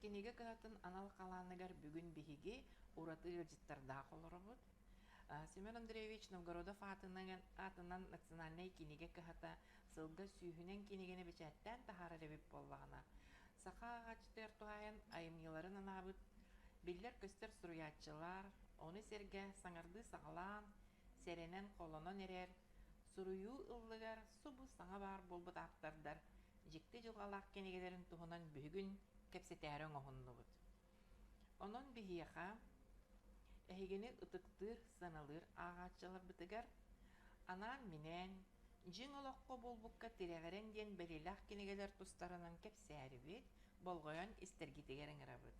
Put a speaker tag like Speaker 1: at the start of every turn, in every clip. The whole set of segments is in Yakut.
Speaker 1: кинигэ кыһатын анал халааныгар бүгүн биһиги ураты ыалдьыттардаах олоробут. Семен Андреевич Новгородов аатынан национальнай кинигэ кыһата сылга сүүһүнэн кинигэни бэчээттээн таһаарар эбит буоллаҕына, саха ааҕааччытыгар туһаайан айымньыларын анаабыт биллэр-көстөр суруйааччылар, ону сэргэ саҥардыы саҕалаан, сэрэнэн холонон эрэр, суруйуу ыллыгар субу саҥа баар буолбут ааптардар дьикти дьылҕалаах кинигэлэрин туһунан бүгүн кэпсэтээри оҥоһуннубут. Онон биһиэхэ эһигини ытыктыыр, сыаналыыр ааҕааччыларбытыгар анаан-минээн, дьиҥ олоххо буолбукка тирэҕирэн диэн бэлиэлээх кинигэлэр тустарынан кэпсээрибит, болҕойон истэргитигэр ыҥырабыт.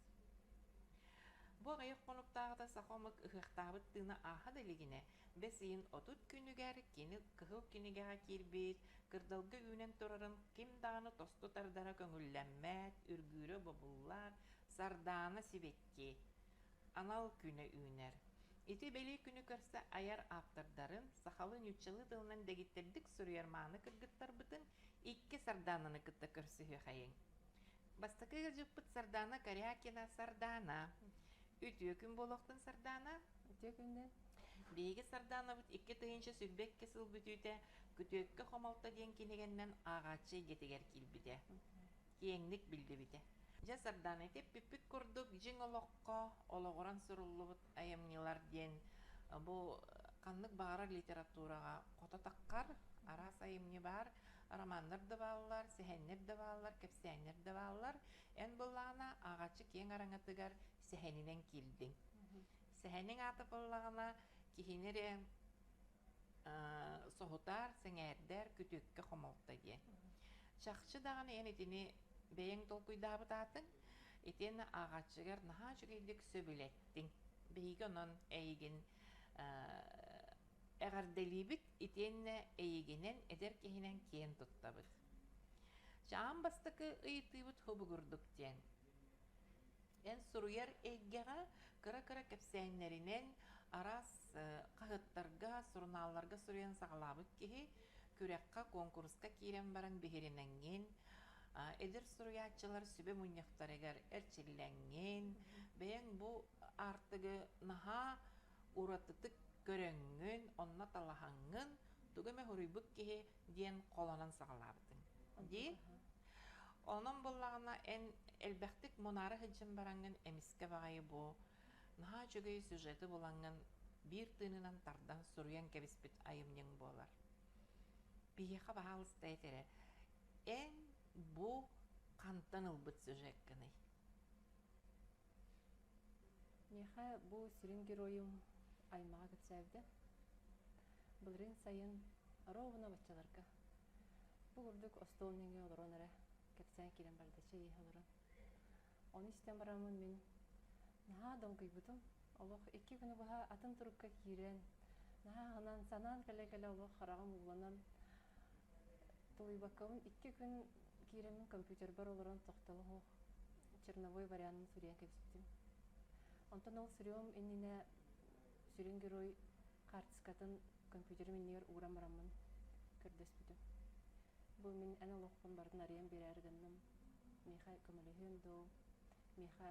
Speaker 1: Бу аҕыйах хонуктааҕыта саха омук ыһыахтаабыт тыына ааһа да илигинэ, бэс ыйын 30 күнүгэр кини кыһыл кинигэҕэ киирбит, кырдалга үүнэн турарын ким даҕаны тосту тардара көҥүллэммэт, үргүүрэ бобуллар, сардаана сибэкки анал күнэ үүнэр. Ити бэлиэ күнү көрсө айар ааптардарын, сахалыы-нууччалыы тылынан дэгиттэрдик суруйар мааны кыргыттарбытын икки Сардаананы кытта көрсүһүөхэйиҥ. Бастакы ыалдьыппыт Сардаана Корякина Сардаана. Үтүө күн буолуохтун Сардаана.
Speaker 2: Үтүө күннэн.
Speaker 1: Биһиги Сардаанабыт 2022 сыл бүтүүтэ Күтүөккэ хомолто диэн кинигэннэн ааҕааччы эйгэтигэр киирбитэ. Киэҥник биллибитэ. Дьэ, Сардаана, ити эппиппит курдук дьиҥ олоххо олоҕуран суруллубут айымньылар диэн бу ханнык баҕарар литератураҕа хото таххар араас айымньы баар. Романнар да бааллар, сэһэннэр да бааллар, кэпсээннэр да бааллар. Эн былаана ааҕааччы киэҥ араҥатыгар сэһэнинэн киирдиҥ. Сэһэниҥ аата буоллаҕына киһини эрэ соһутар, сэҥээрдэр, күтүөккэ хомолто диэн. Чахчы даҕаны эн итини бэйэҥ толкуйдаабыт аатыҥ, итиэннэ ааҕааччыгар наһаа үчүгэйдик сөбүлэттиҥ. Биһиги онон эйигин эҕэрдэлиибит итиэннэ эйигинэн эдэр киһинэн киэн туттабыт. Аан бастакы ыйытыыбыт хобугурдук диэн. Эн суруйар эйгэҕэ кыра-кыра кэпсээннэринэн араас хаһыаттарга, сурунаалларга суруйан саҕалаабыт киһи күрэххэ, куонкуруска киирэн баран биһиринэҥҥин, эдэр суруйааччылар сүбэ мунньахтарыгар эрчиллэҥҥин, бэйэҥ бу аартыгы наһаа уратытык көрөҥҥүн, онно талаһаҥҥын, тугу эмэ суруйбут киһи диэн холонон саҕалаабытыҥ. Дии? Онон буоллаҕына, эн элбэхтик мунаара сылдьан бараҥҥын эмискэ баҕайы бу наһаа үчүгэй сюжеты булаҥҥын биир тыынынан тардан суруйан кэбиспит айымньыҥ буолар. Биһиэхэ баһаалыста эт эрэ, эн бу хантан ылбыт сюжеккыный?
Speaker 2: Миэхэ бу сүрүн геройум аймаҕа кэпсээбитэ. Былырыын сайын ровно баччаларга бу курдук остуол нөҥүө олорон эрэ кэпсээн киирэн барда чэй иһэ олорон. Ону истэн бараммын мин наһаа долгуйбутум. Олох икки күнү быһа атын турукка киирэн, наһаа аһынан, санаан кэлэ-кэлэ олох хараҕым ууланан тулуйбаккабын икки күн киирэммин компьютербар олорон тохтоло суох черновой варианын суруйан кэбиспитим. Онтон ол суруйуом иннинэ сүрүн герой хаартыскатын компьютерым иннигэр ууран бараммын көрдөспүтүм. Бу мин эн олоххун барытын арыйан биэрээри гынным. Миэхэ көмөлөһүөҥ дуу, миэхэ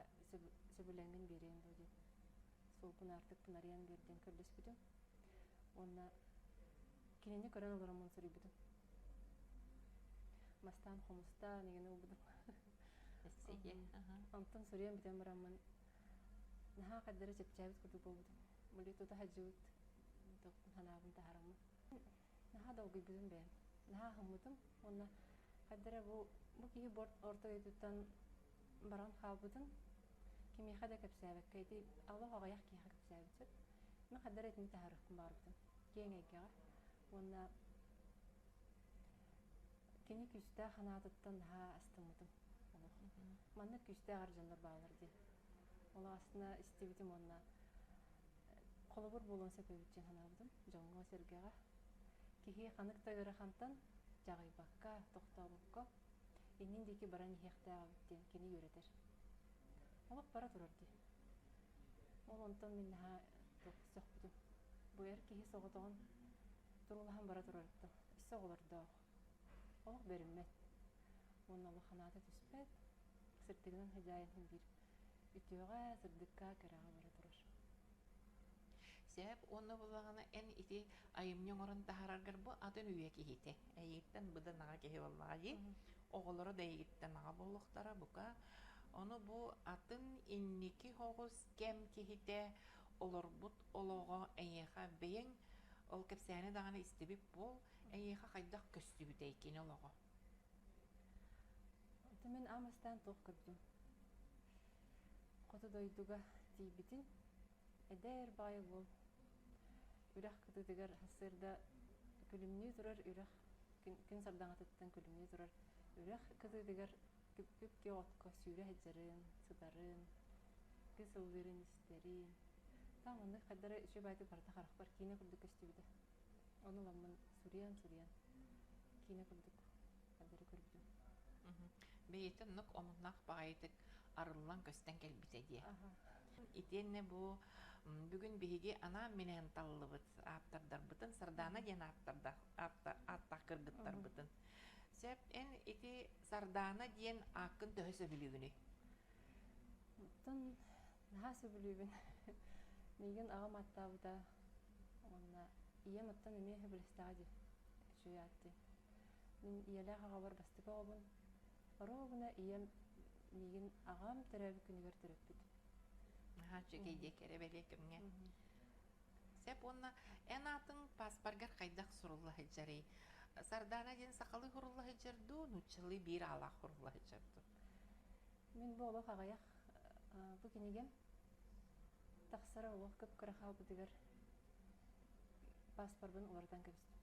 Speaker 2: сөбүлэҥҥин биэриэҥ дуу диэн суолбун аартыкпын арыйан биэр диэн көрдөспүтүм. Уонна кинини көрөн олороммун суруйбутум. Бастаан хомустаан игини ылбытым. Онтон суруйан бүтэн бараммын наһаа хардары чэпчээбит курдук буолбутум. Били тута сылдьыбыт санаабын таһараммын. Наһаа долгуйбутум бэйэм. Наһаа аһыммытым уонна хайдара бу бу киһи орто дойдуттан баран хаалбытын кимиэхэ да кэпсээбэккэ ити олох аҕыйах киһиэхэ кэпсээбит сөп. Мин хайдара итини таһаарыахпын баҕарбытым киэҥ эйгэҕэ уонна кини күүстээх санаатыттан наһаа астыммытым олох. Маннык күүстээх эр дьоннор бааллар диэн. Олох астына истибитим уонна холобур буолуон сөп эбит диэн санаабытым дьоҥҥо-сэргэҕэ. Киһи ханнык да ыарахантан дьаҕыйбакка, тохтообокко иннин диэки баран иһиэхтээх эбит диэн кини үөрэтэр. Олох бара турар дии. Ол онтон мин наһаа сөхпүтүм. Бу эр киһи соҕотоҕун туруулаһан бара турарыттан өссө оҕолордоох. Олох бэриммэт. Уонна олох санаата түспэт. Сырдыгынан сыдьаайан иһин биир үтүөҕэ, сырдыкка, кэрэҕэ бара турар.
Speaker 1: Сөп уонна буоллаҕына эн ити айымньы оҥорон таһаараргар бу атын үйэ киһитэ. Эйигиттэн быдан аҕа киһи буоллаҕа дии. Оҕолоро да эйигиттэн аҕа буолуохтара бука. Ону бу атын инники соҕус кэм киһитэ олорбут олоҕо эйиэхэ бэйэҥ ол кэпсээни даҕаны истибит буол, эйиэхэ хайдах көстүбүтэй кини олоҕо?
Speaker 2: Онтон мин аан бастаан туох көрдүм? Хоту дойдуга тиийбитин эдэр баайы уол үрэх кытыытыгар сарсыарда күлүмнүү турар үрэх күн сардаҥатыттан күлүмнүү турар үрэх кытыытыгар күп-күөх отко сүүрэ сылдьарын, сытарын, кыс ыллыырын истэрин. Таам оннук хайдара үчүгэй баайдык барыта харахпар киинэ курдук көстүбүтэ. Ону ыламмын суруйан-суруйан киинэ курдук хайдары көрбүтүм.
Speaker 1: Бэйэтэ оннук омуннаах баҕайытык арыллан көстөн кэлбитэ диэ. Итиэннэ бу бүгүн биһиги анаан-минээн таллыбыт ааптардарбытын, Сардаана диэн ааптардаах ааттаах кыргыттарбытын. Сөп, эн ити Сардаана диэн ааккын төһө сөбүлүүгүнүй?
Speaker 2: Оттон наһаа сөбүлүүбүн. Миигин аҕам ааттаабыта уонна ийэм оттон эмиэ сөбүлэстэҕэ дии, үчүгэй аат дии. Мин ийэлээх аҕабар бастакы оҕобун. Оруобуна ийэм миигин аҕам төрөөбүт күнүгэр төрөппүт.
Speaker 1: Наһаа үчүгэй диэ кэрэ бэлиэ кэмҥэ. Сөп уонна эн аатыҥ паспоргар хайдах сурулла сылдьарый? Сардаана диэн сахалыы сурулла сылдьар дуу, нууччалыы биир аалаах сурулла сылдьар дуу?
Speaker 2: Мин бу олох аҕыйах бу кинигэм тахсара олох кып-кыра хаалбытыгар паспорбун уларытан кэбистим.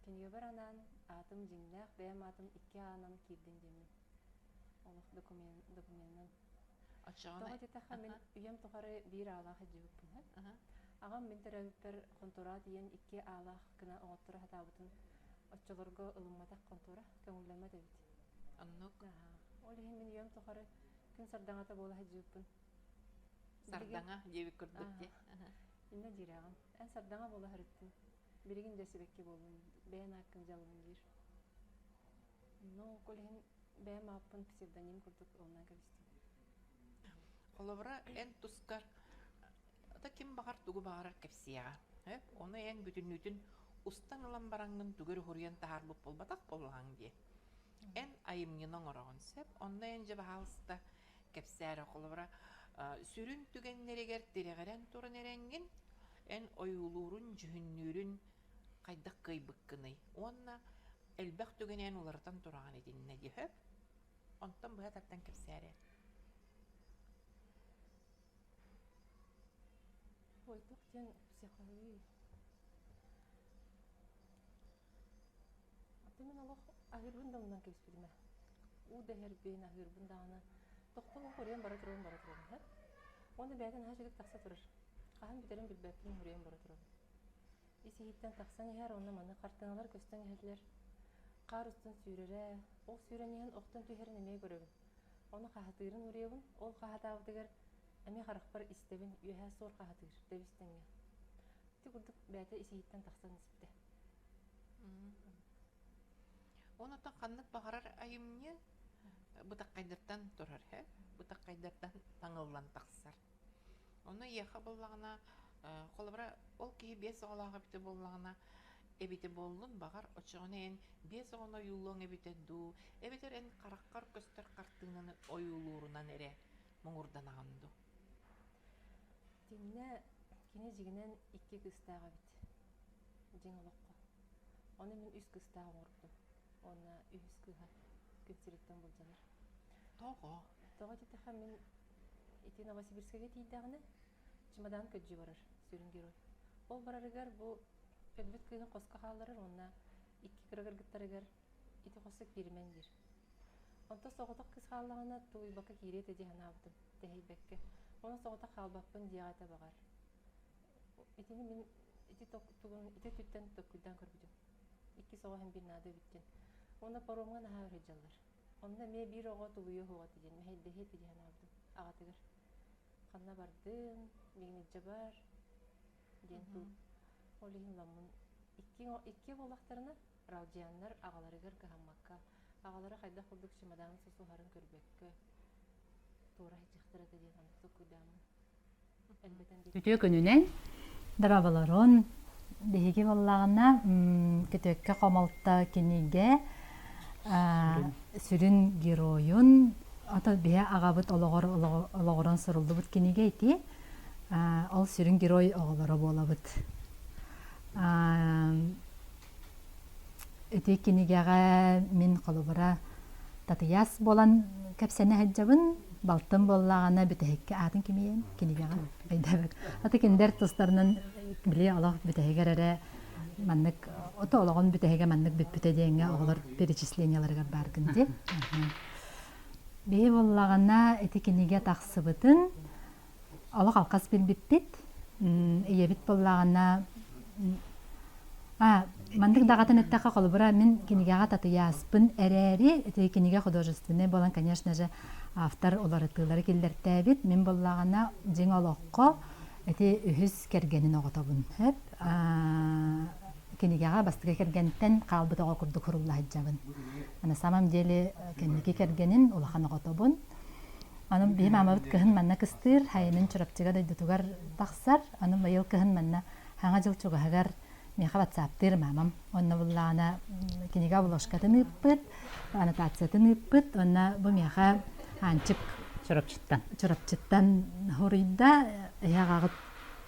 Speaker 2: Кинигэбэр анаан аатым дьиҥнээх бэйэм аатым икки аанан киирдин диэммин. Олох докуменынан.
Speaker 1: Оччоҕуна
Speaker 2: Тоҕо диэтэххэ мин үйэм тухары биир аалаах илдьибиппин. Аҕам мин төрөөбүппэр хонтуораҕа тиийэн икки аалаах гына оҥотторо сатаабытын оччолорго ылымматах хонтуора көҥүллэммэт эбит.
Speaker 1: Оннук.
Speaker 2: Ол иһин мин үйэм тухары күн сардаҥата буола сылдьыбыппын.
Speaker 1: Сардаҥа диэбит курдук дии.
Speaker 2: Иннэ диир аҕам. Эн сардаҥа буола сырыттын. Билигин да сибэкки буоллун, бэйэн ааккын дьаллын диир. Ну, ол иһин бэйэм ааппын псевдоним курдук ылынан кэбистим.
Speaker 1: Холобура, эн тускар ата ким баҕар тугу баҕарар кэпсиэҕэ. Ону эн бүтүннүүтүн устан ылан бараҥҥын тугу эрэ уһуруйан таһаарбыт буолбатах буоллаҕыҥ дии. Эн айымньыны оҥороҕун сөп, онно эн дьэ баһаалыста кэпсээ эрэ. Холобура, сүрүн түгэннэригэр тирэҕирэн туран эрэҥҥин, эн ойуулуурун, дьүһүннүүрүн хайдах кыайбыккыный? Уонна элбэх түгэни эн уларытан тураҕын итиннэ дии сөп? Онтон быһа тардан кэпсээ эрэ.
Speaker 2: Ой, туох диэн психология Аты мин олох аһыырбын да умнан кэбиспитим ээ. Уу да иһэрбин, аһыырбын даҕаны тохтолго хоруйан бара турабын, бара турабын иһэр. Уонна бэйэтэ наһаа үчүгэй тахса турар. Хаһан бүтэрин билбэппин, хоруйан бара турабын. Ис-иһиттэн тахсан иһэр уонна манна хартыыналар көстөн иһэллэр. Хаар устун сүүрэрэ, ол сүүрэн иһэн охтон түһэрин эмиэ көрөбүн. Ону хаһытыырын уруйабын, ол хаһытаабытыгар эмиэ харахпар истэбин, үөһээ суор хаһытыыр, тэбис-тэҥҥэ. Ити курдук бэйэтэ ис-иһиттэн тахсан испитэ.
Speaker 1: Онон ханнык баҕарар айымньы бытаххайдартан турар, бытаххайдартан таҥыллан тахсар. Ону эйиэхэ буоллаҕына, холобура, ол киһи биэс оҕолоох эбитэ буоллаҕына, эбитэ буоллун, баҕар, оччоҕуна эн биэс оҕону ойуулуоҥ эбитэ дуу, эбэтэр эн хараххар көстөр хартыынаны ойуулуурунан эрэ муҥурданаҕын дуу?
Speaker 2: Итиннэ кини дьиҥинэн икки кыыстаах эбит дьиҥ олоххо. Ону мин үс кыыстаах оҥорбутум. Уонна үһүс кыыһа күн сириттэн былдьанар.
Speaker 1: Тоҕо?
Speaker 2: Тоҕо диэтэххэ мин ити Новосибирскайга тиийдэҕинэ чемодан көрдүү барар сүрүн герой. Ол барарыгар бу өлбүт кыыһын хоско хаалларар уонна икки кыра кыргыттарыгар ити хоско кииримэн диир. Онтон соҕотох кыыс хааллаҕына тулуйбакка киириэ этэ дии санаабытым, тэһийбэккэ. Онон соҕотох хаалбаппын диэҕэ этэ баҕар. Итини мин ити тугун ити өттүттэн толкуйдаан көрбүтүм. Иккис оҕо иһин биир наада эбит диэн. Уонна паромҥа наһаа өрөйдьэллэр. Онно эмиэ биир оҕо тулуйуо суоҕа этэ диэн мэһэйдэһиэ этэ дии санаабытым аҕатыгар. Ханна бардыҥ, миигин илдьэ бар диэн туу. Ол иһин ламмын икки, икки буоллахтарына Ралдьыйаннар аҕаларыгар кыһаммакка, аҕалара хайдах курдук чемоданын сосуһарын көрбөккө, сытар этэ диэн оннук толкуйдааммын элбэтэн
Speaker 3: Үтүө күнүнэн.
Speaker 4: Дорооболорун. Биһиги буоллаҕына Көтүөккэ хомолто кинигэ сүрүн геройун ото биһи аҕабыт олоҕор олоҕуран суруллубут кинигэ ити. Ол сүрүн герой оҕолоро буолабыт. Ити кинигэҕэ мин холобура Татыйаас буолан кэпсэнэ сылдьабын. Балтым буоллаҕына бүтэһиккэ аатын кимийэн кинигэҕэ өйдөөбөт. Аты кинилэр тустарынан били олох бүтэһигэр эрэ маннык ото олоҕун бүтэһигэ маннык бүппүтэ диэҥҥэ оҕолор перечислениеларыгар бааргын дии. Биһи буоллаҕына ити кинигэ тахсыбытын олох алхас билбиппит. Ийэбит буоллаҕына а маннык даҕатан эттэххэ холобура мин кинигэҕэ татыйааспын эрээри ити кинигэ художественнай буолан конечно же автор уларытыылары киллэртээбит мин буоллаҕына дьиҥ олоххо ити үһүс кэргэнин оҕотобун сөп кинигэҕэ бастакы кэргэнтэн хаалбыт оҕо курдук сурулла сылдьабын на самом деле кэнники кэргэнин улахан оҕотобун. Аны биһи маамабыт кыһын манна кыстыыр, хайынын Чурапчыга дойдутугар тахсар. Аны быйыл кыһын манна Хаҥа дьыл чугаһыгар миэхэ ватсаптыыр маамам. Онно буллаҕына кинигэ обложкатын ыыппыт, аннотациятын ыыппыт. Онно бу миэхэ Аанчык
Speaker 3: Чурапчыттан.
Speaker 4: Чурапчыттан хоруйда, эһэ аҕаҕыт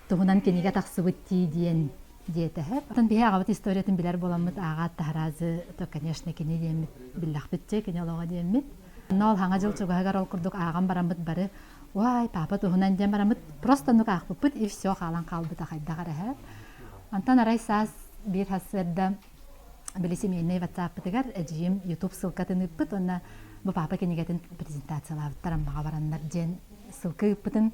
Speaker 4: туһунан кинигэ тахсыбыт дии диэн диэтэһэр. Оттон биһи аҕабыт историятын билэр буоламмыт ааҕаат таһараазы, то, конечно, кини диэммит биллэхпит кини олоҕо диэммит. Онно ол Хаҥа дьыл чугаһыгар ол курдук ааҕан бараммыт бары «Уай, папа туһунан» диэн бараммыт просто оннук аахпыппыт и все хаалан хаалбыта хайдах эрэ эһэ. Онтон арай саас биир сарсыарда били семейнэй ватсаппытыгар эдьиийим YouTube ссылкатын ыыппыт уонна бу папа кинигэтин презентациялаабыттар Аммаҕа бараннар диэн ссылка ыыппытын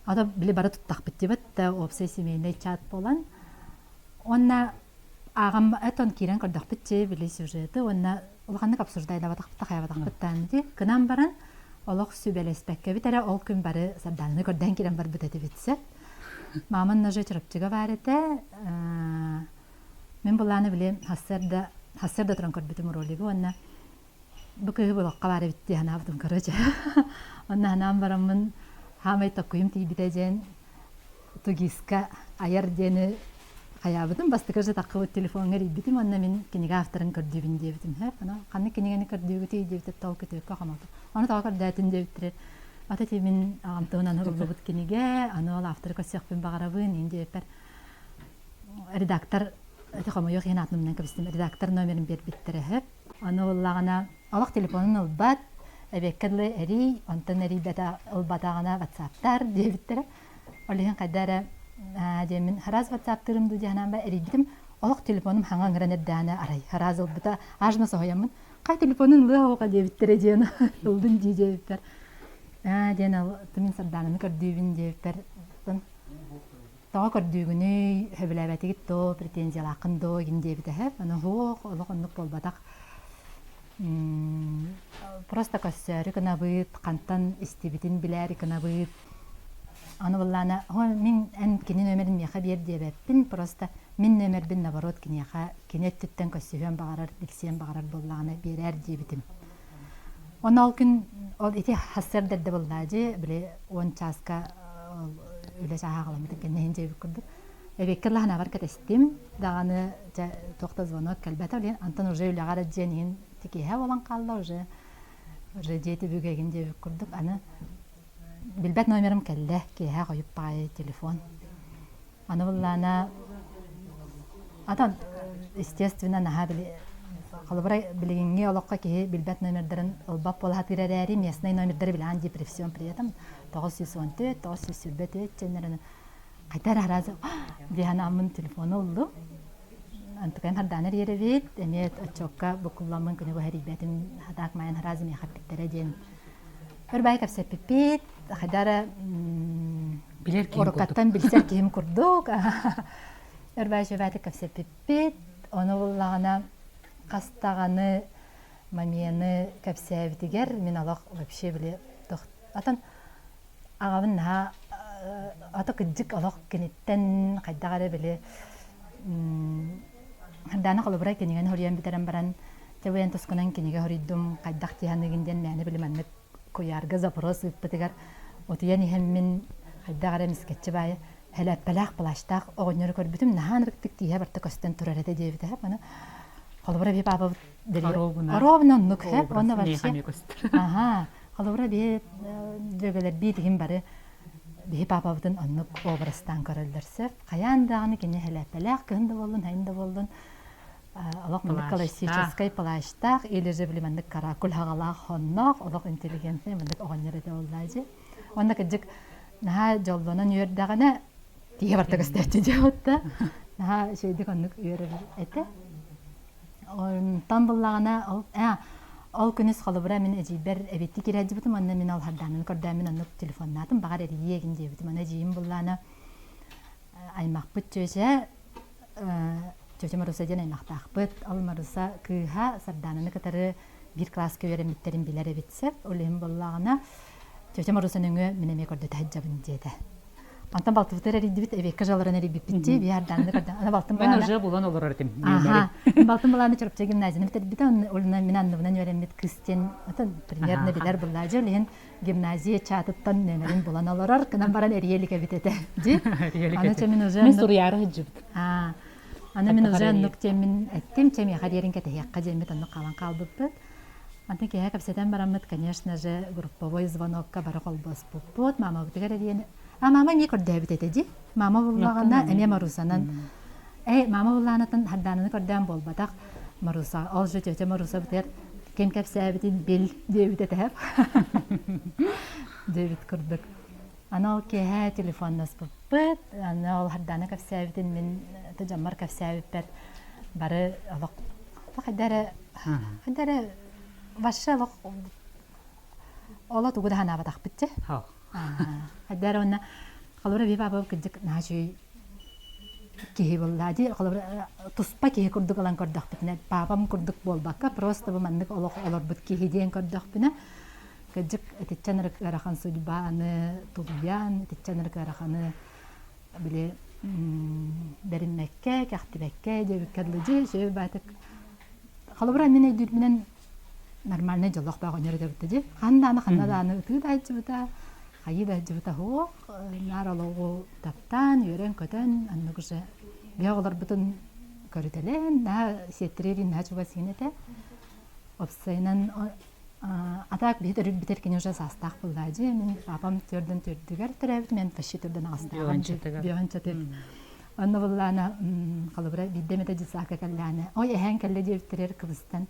Speaker 4: ото били бары туттахпыт диэбит да уопсай семейнэй чат буолан уонна ааҕан этон киирэн көрдөхпүт чи били сюжеты уонна улаханнык обсуждайдабатахпыт хайабатахпыт даан кынан баран олох сүбэлэспэккэбит эрэ ол күн бары Сардаананы көрдөөн киирэн барбыт этибит сөп мааман ножи Чурапчыга баар этэ мин былааны били хассыарда хассыарда туран көрбүтүм ролигы уонна бу кыыһы булахха баар эбит дии санаабытым короче онно санаан бараммын хаамай токкуйум тиийбитэ диэн тугиска айар диэни хайаабытым бастакы же таххыбыт телефоҥҥа эрийбитим уонна мин кинигэ авторын көрдүүбүн диэбитим һэ аны ханнык кинигэни көрдүүгүтүй диэбитэ тоҕо күтүөккэ хомолто ону тоҕо көрдөөтүн диэбиттэрэ ата ти мин аҕам туһунан суруллубут кинигэ аны ол авторы көрсүөхпүн баҕарабын иин диэбиппэр редактор ити хомойуох иһин аатын умнан кэбистим редактор номерин биэрбиттэрэ сөп аны ыллаҕына олох телефонун ылбат эбиэккэ дылы эрий онтон эрийбэтэ ылбатаҕына ватсаптар диэбиттэрэ Ол иһин хайда эрэ диэммин хараас ватсаптыырым дуу диэн анаан эрийбитим олох телефонум хаҥа ыҥыран эрдэҕинэ арай хараас ылбыта ажно соһуйаммын хай телефонун ылыа оҕо диэбиттэрэ диэн ылдын дии диэбиппэр аа диэн ол мин Сардаананы көрдүүбүн диэбиппэр тоҕо көрдүүгүнүй сөбүлээбэтигит доо претензиялааххын доо игин диэбитэ һэп аны суох олох оннук буолбатах просто көссөөрү гынабыт хантан истибитин билээри гынабыт Аны буоллаана, мин эн кини нөмерин миэхэ биэр диэбэппин, просто мин нөмербин наоборот киниэхэ кини өттүттэн көрсүһүөн баҕарар, билсиэн баҕарар буоллаҕына биэрээр диэбитим. Онно ол күн ол ити сарсыарда эрдэ буоллаа дии, били 10 чааска үлэ чааһа аҕаламмытын кэннэ иһин дьиэбит курдук. Эбиэккэ ыла санаабар кэтэстим, даҕаны дьэ туох да звонок кэлбэтэ, ол иһин антон уже үлэҕэ эрэ дьиэн иһин тикиэһэ буолан хаалла уже уже дьиэ түбүгэ игин диэбит курдук аны Билбэт номерым кэллэ, киэһэ хойут баҕайы телефон. Аны буллаана атан естественно наһаа били холобура билигиҥҥи олоххо киһи билбэт номердарын ылбат буола сатыыр эрээри местный номердары билэҕин дии при всем при этом 914, 924 чэннэрин хайта эрэ араас дии санааммын телефону ыллым. Антыкайым хардаан эрийэр эбит, эмиэ отчуокка буккулламмын күнү быһа эрийбэтим, хатаак маайан араас эмиэ хаппиттэрэ диэн Өр баай кэпсэппиппит, хайда эрэ
Speaker 3: Билэр киһим курдук.
Speaker 4: уруккаттан билсэр киһим курдук. Өр баай үчүгэйдик кэпсэппиппит. Ону буллаҕына хас даҕаны момены кэпсээбитигэр мин олох вообще били атын аҕабын наһаа ата кырдьык олох киниттэн хайдах эрэ били Даана холобура кинигэни хоруйан бүтэрэн баран, дьэ бу эн тускунан кинигэ хоруйдум, хайдах дии саныыгын диэн мээнэ били маннык. куйаарга запрос ыыппытыгар утуйан иһэммин хайдах эрэ мискэччи баайы һэлээппэлээх плащтаах оҕонньору көрбүтүм наһаа ынырыктык тииһэ барта көстөн турар этэ диэбитэ аны холобура би паапабыт оруобуна оннук хэп уонна вообще аха холобура би дьүөгэлэрбиит иһин бары биһи паапабытын оннук образтаан көрөллөр сөп хайаан даҕаны кини һэлээппэлээх кыһын да буоллун хайын да буоллун олох маннык классическай плащтаах или же били маннык каракуль хаҕалаах хонноох олох интеллигентный маннык оҕонньор этэ буоллаадьы уонна кырдьык наһаа дьоллонон үөрдэҕинэ тиийэ барта көстөөччү дьиэ наһаа үчүгэйдик оннук үөрэр этэ онтон буллаҕына ол ол күнүс холобура мин эдьиийбэр эбиэттии киирээдьибитим уонна мин ол хардаанын көрдөөн оннук телефоннаатым баҕар эрийиэ игин диэбитим аны эдьиийим буллаана аймахпыт чүөчэ чүөчэ Маруса диэн аймахтаахпыт ол Маруса кыыһа Сардаананы кытары биир кылааска үөрэммиттэрин билэр эбит сөп ол иһин буоллаҕына Тетя Маруса нөҥүө мин эмиэ көрдөтө сылдьабын диэтэ. Онтон балтыбытыгар эрийдибит, эбиэккэ жаларан эрийбиппит дии, биһи ардаанны көрдө. Аны балтым
Speaker 3: Мен уже булан олорор этим.
Speaker 4: Аха. Балтым былааны Чурапчы гимназияны бүтэрбитэ, онно мин анныбынан үөрэммит кыыс диэн, отон примерно билэр буллаажы, ол иһин гимназия чаатыттан нөмерин булан олорор, кынан баран эрийэ илик эбит этэ. Дии. Аны чэ мин уже
Speaker 3: Мин суруйаары сылдьыбыт.
Speaker 4: Аа. Аны мин уже оннук диэммин эттим, чэ миэхэ диэрин кэтэһиэххэ диэммит оннук хаалан хаалбыппыт. Онтон киэһэ кэпсэтэн бараммыт, конечно же, групповой звонокка бары холбоспуппут. Мамабытыгар эриэн... А мама эмиэ көрдөөбүт этэ дии. Мама буллаҕына эмиэ Марусанан. Эй, мама буллаанатын Хардаананы көрдөөн буолбатах. Маруса, ол же тетя Маруса бытыгар ким кэпсээбитин бил диэбит этэ. Диэбит курдук. Аны ол киэһэ телефоннаспыппыт, аны ол Хардаана кэпсээбитин мин дьоммор кэпсээбиппэр бары олох хайда эрэ хайда эрэ вообще олох оло тугу да санаабатахпыт дьэ. Хайда эрэ уонна холобура би папа кырдьык наһаа үчүгэй киһи буолла дии холобура туспа киһи курдук ылан көрдөхпүтүнэ папам курдук буолбакка просто бу маннык олох олорбут киһи диэн көрдөхпүнэ Кырдьык, итиччэ ынырык ыарахан судьбаны тулуйан, итиччэ ынырык ыараханы били бэриммэккэ, кэхтибэккэ диэбиккэ дылы дьэ үчүгэй баатык. Холобура, мин өйдүүрбүнэн нормальный дьоллоох бөҕөнньөр этэбит дии. Ханна даҕаны, ханна даҕаны ытыы да сылдьыбыта, хайыы да сылдьыбыта суох, наар олоҕу таптаан, үөрэн-көтөн, оннук уже биһи оҕолорбутун көрүтэлээн, наһаа сиэттэрэр наһаа чугас иһин этэ. Уопсайынан А так биһи төрүт кини уже саастаах буолла дьи мин папам төрдөн төрдүгэр төрөөбүт мен почти төрдөн аҕыстааҕым биэҕинчэтик онно буллаана холобура биирдэ эмэтэ дьыссаакка кэллээнэ ой эһээн кэллэ диэбиттэригэр кыбыстан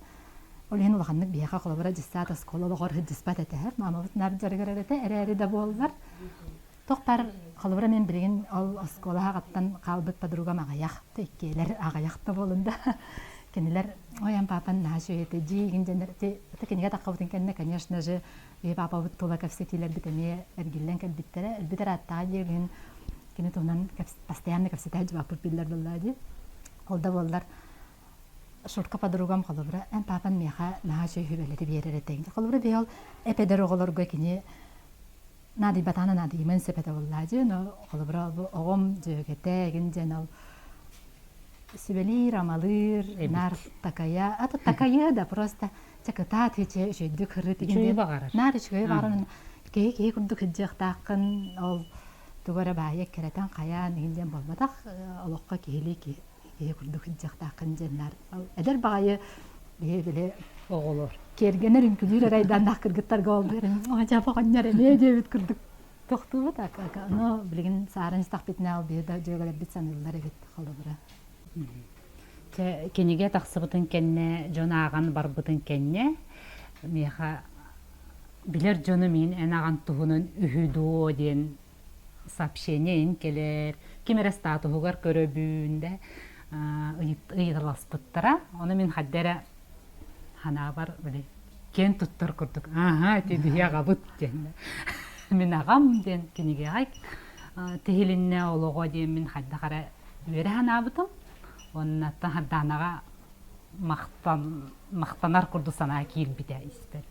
Speaker 4: ол иһин улаханнык биһиэхэ холобура дьыссаат оскуола олоҕор сылдьыспат этэ маамабыт наар дьарыгар этэ эрээри да буоллар Тохтар, холобура мен билигин ол оскуола аҕаттан хаалбыт подругам аҕыйах, иккиэлэр аҕыйах да буолун да. Кинилэр ой эн папан наһаа үчүгэй этэ дии дьэннэр ити кинигэ таххабытын кэннэ, конечно же, биһи папабыт тула кэпсэтиилэрбит эмиэ эргиллэн кэлбиттэрэ. Өлбүт ырааттаҕа диэбин кини туһунан постоянно кэпсэтэ дьыбаппыт биллэр буоллаа дии. Ол да буоллар Шурка подругам холобура эн папан миэхэ наһаа үчүгэй сүбэлэри биэрэр этэ. Холобура биһи ол эп-эдэр оҕолорго кини наадыйбатаҕына наадыйыман сөп этэ буоллаа дии но холобура бу оҕом дьүөгэтэ игин диэн ол сүбэлиир амалыыр наар такайа а то такайыа да просто чэ кытаат ичэ үчүгэйдик ырыт
Speaker 3: үчүгэй баҕарар
Speaker 4: наар үчүгэй баҕарар киһи киһи курдук сылдьыахтааххын ол тугу эрэ баайа кэрэтэн хайаан игин диэн буолбатах олоххо киһилии киһи курдук сылдьыахтааххын диэн наар эдэр баҕайы биһи били
Speaker 3: оҕолор
Speaker 4: киэргэнэр үҥкүлүүр эрайдааннаах кыргыттарга олбуйар дьаба оҕонньор эмиэ диэбит курдук тохтуубут но билигин сааран истэхпитинэ ол биһи да дьүөгэлэрбит саныыллар эбит холобура
Speaker 3: Чэ, кинигэ тахсыбытын кэннэ дьон ааҕан барбытын кэннэ миэхэ билэр дьону мин эн аҕан туһунан үһү дуо диэн сообщение ин кэлэр ким эрэ статуһугар көрөбүн да ыйыталаспыттара ону мин хайда эрэ ханаабар били киэн туттар курдук ааһа ити биһи аҕабыт диэн мин аҕам диэн кинигэҕэ тиһилиннэ олоҕо диэн мин хайдах эрэ үөрэ санаабытым уонна Хардаанаҕа махтан махтанар курдук санаа киирбитэ испэр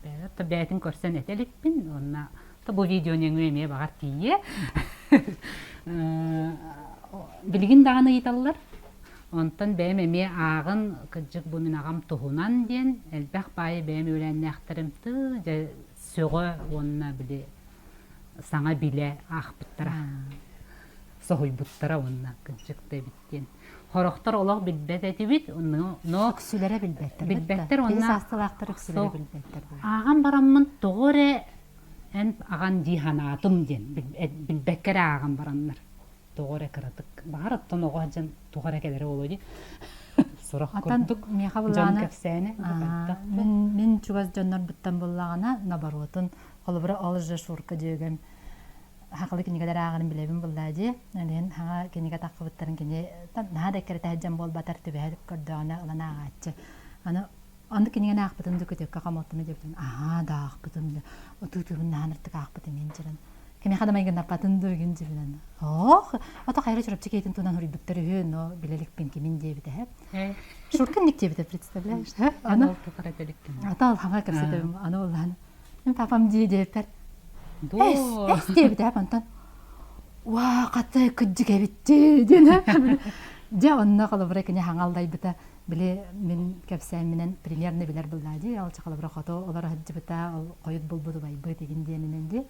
Speaker 3: бэйэтин көрсөн этэ иликпин уонна бу видео нөҥүө эмиэ баҕар тиийиэ билигин даҕаны ыйыталлар онтон бэйэм эмиэ ааҕын кырдьык бу мин аҕам туһунан диэн элбэх баайы бэйэм үөлээннээхтэрим тыы дьэ сөҕө уонна били саҥа билэ аахпыттара, соһуйбуттара уонна кырдьык да эбит диэн. Хорохтор олох билбэт этибит, но
Speaker 4: үксүлэрэ билбэттэр.
Speaker 3: Билбэттэр уонна
Speaker 4: саастылаахтар үксүлэрэ билбэттэр.
Speaker 3: Ааҕан бараммын тоҕо эрэ эн аҕан дии санаатым диэн билбэккэ эрэ ааҕан бараннар тоҕо эрэ кыратык баҕар оттон оҕо дьон туох эрэ кэлэрэ буолуо дии сурах курдук дьон кэпсээнэ
Speaker 4: мин мин чугас дьоннорбуттан буллаҕына наоборотун холобура ол же Шурка дьүөгэм хахалы кинигэлэр ааҕарын билэбин буллаа дии Ол хаҥа кинигэ таххыбыттарын кини наһаа да эккирэтэ сылдьан буолбатар түбэһэ көрдөҕүнэ ылан ааҕааччы аны Онно кинигэни аахпытым да көтүөккэ хомолтону диэбитим аһаа да аахпытым да отуутуубун наһаа ыныртык аахпытым иһин дьирэн кимиэхэ да майгыннаппатын да үгүн дьибинэн ох ото хайра чурапчы киһитин туһунан суруйбуттар үһү но билэ иликпин кимин диэбитэ Шуркин ник диэбитэ представляешь аны ата алхаҥа кэпсэтэбим аны улахан мин папам дии диэппэр эс эс диэбитэ онтон уаа хата кырдьык эбитти диэн дьэ онно холобура кини хаҥаллайбыта Били мин кэпсээмминэн примерно билэр буллаа дии, ол чахалабыра хоту олоро сылдьыбыта, ол хойут булбут убайбыт игин диэнинэн дии.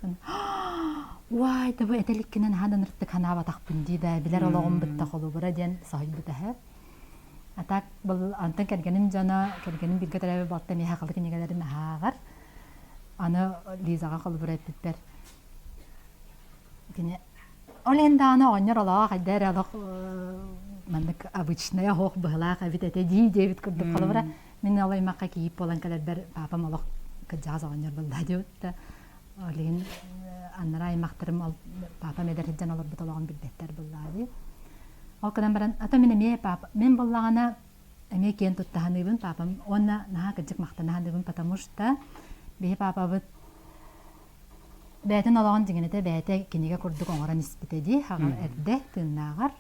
Speaker 4: Уай, да бу этэликкинэн хаан ыныртык ханаабатахпын дии да, билэр олоҕум бытта холубура диэн соһуйбута һэ. А так был антон кэргэним дьоно, кэргэним бииргэ төрөөбүт балта эмиэ хахалы кинигэлэрин аһааҕар. Аны Лизаҕа холобура эппиппэр кини Ол иһин даҕаны оҕонньор олоҕо хайда эрэ олох маннык обычная оһох быһылаах эбит этэ дии диэбит курдук холобура мин ол аймахха кийиит буолан кэлэрбэр паапам олох кырдьаҕас оҕонньор буолла диэбит да ол иһин анараа аймахтарым ол паапам эдэр сылдьан олорбут олоҕун билбэттэр буоллаҕа дии ол гынан баран ата мин эмиэ паапа мин буоллаҕына эмиэ киэн тутта саныыбын паапам уонна наһаа кырдьык махтана саныыбын потому что биһи паапабыт Бэйэтин олоҕун дьиҥинэтэ бэйэтэ кинигэ курдук оҥорон испитэ дии, хаҕа эрдэ, тыыннааҕар.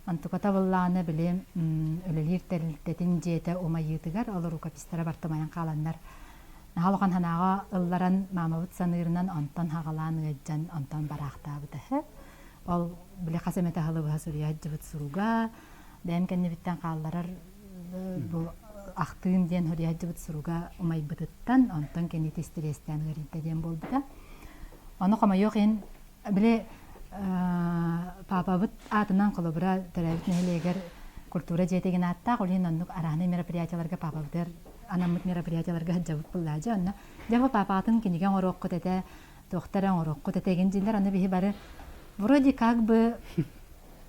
Speaker 4: Онтуката буоллаҕына, били үлэлиир тэрилтэтин дьиэтэ умайыытыгар ол рукопистара барыта умайан хааланнар, наһаа улахан санааҕа ылларан, маамабыт саныырынан онтон хаҕалаан ыалдьан, онтон бараахтаабыта үһү. Ол били хас эмэтэ сылы быһа суруйа сылдьыбыт суруга, бэйэм кэннибиттэн хаалларар бу ахтыым диэн суруйа сылдьыбыт суруга умайбытыттан, онтон кэнники истириэстээн ыарыйда диэн буолбута. Ону хомойуох иһин, били паапабыт аатынан холобура төрөөбүт нэһилиэгэр культура дьиэтигин ааттаах, ол иһин оннук араанай мероприятиеларга паапабытыгар анаммыт мероприятиеларга сылдьабыт буоллаа дьэ онно дьэ бу паапаатын кинигэ оҥоруоххут этэ туохта эрэ оҥоруоххут этэ игин дииллэр аны биһи бары вроде как бы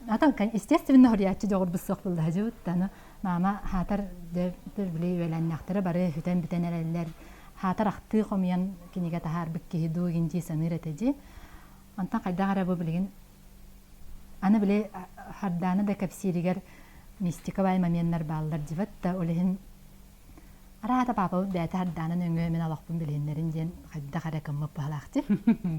Speaker 4: Атын, естественно, хоруйааччы дьоҕурбут суох буоллаһа аны маама хаатар били үөлээннэхтэрэ бары сүтэн бүтэн эрэллэр хаатар ахтыы хомуйан кинигэ таһаарбыт киһи дуу игин дии саныыр этэ дии. Онтон хайдах эрэ бу билигин аны били Хардаана да кэпсииригэр мистика баай моменнар бааллар дьибэт да ол иһин Араата паапабыт бэйэтэ Хардаана нөҥүө мин олохпун билиһиннэрин диэн хайдах эрэ кыммыт быһалаах дии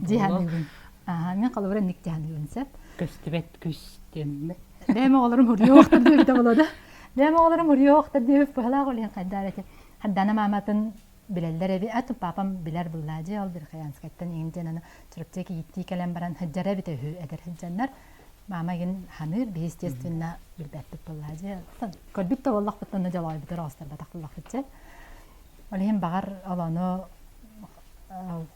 Speaker 4: дии саныыбын. Аа, мин холобура инник дии саныыбын сөп.
Speaker 3: Көстүбэт күс диэн.
Speaker 4: Бэйэм оҕолорум уруйуохтар диэбитэ буолуо да. Бэйэм оҕолорум уруйуохтар диэбит быһалаах ол иһин хайдах эрэ Хардаана мааматын билэллэр эби атын паапам билэр буллаа дии ол Верхоянскайтан иҥин диэн аны Чурапчы кийииттии кэлэн баран сылдьара эбитэ үһү эдэр сылдьаннар Мама игин ханыыр, биһи естественно билбэппит буоллаа дьэ. Көрбүт да буоллахпыт онно дьолоойбутар оҕустарбатах буоллахпыт дьэ. Ол иһин баҕар ол ону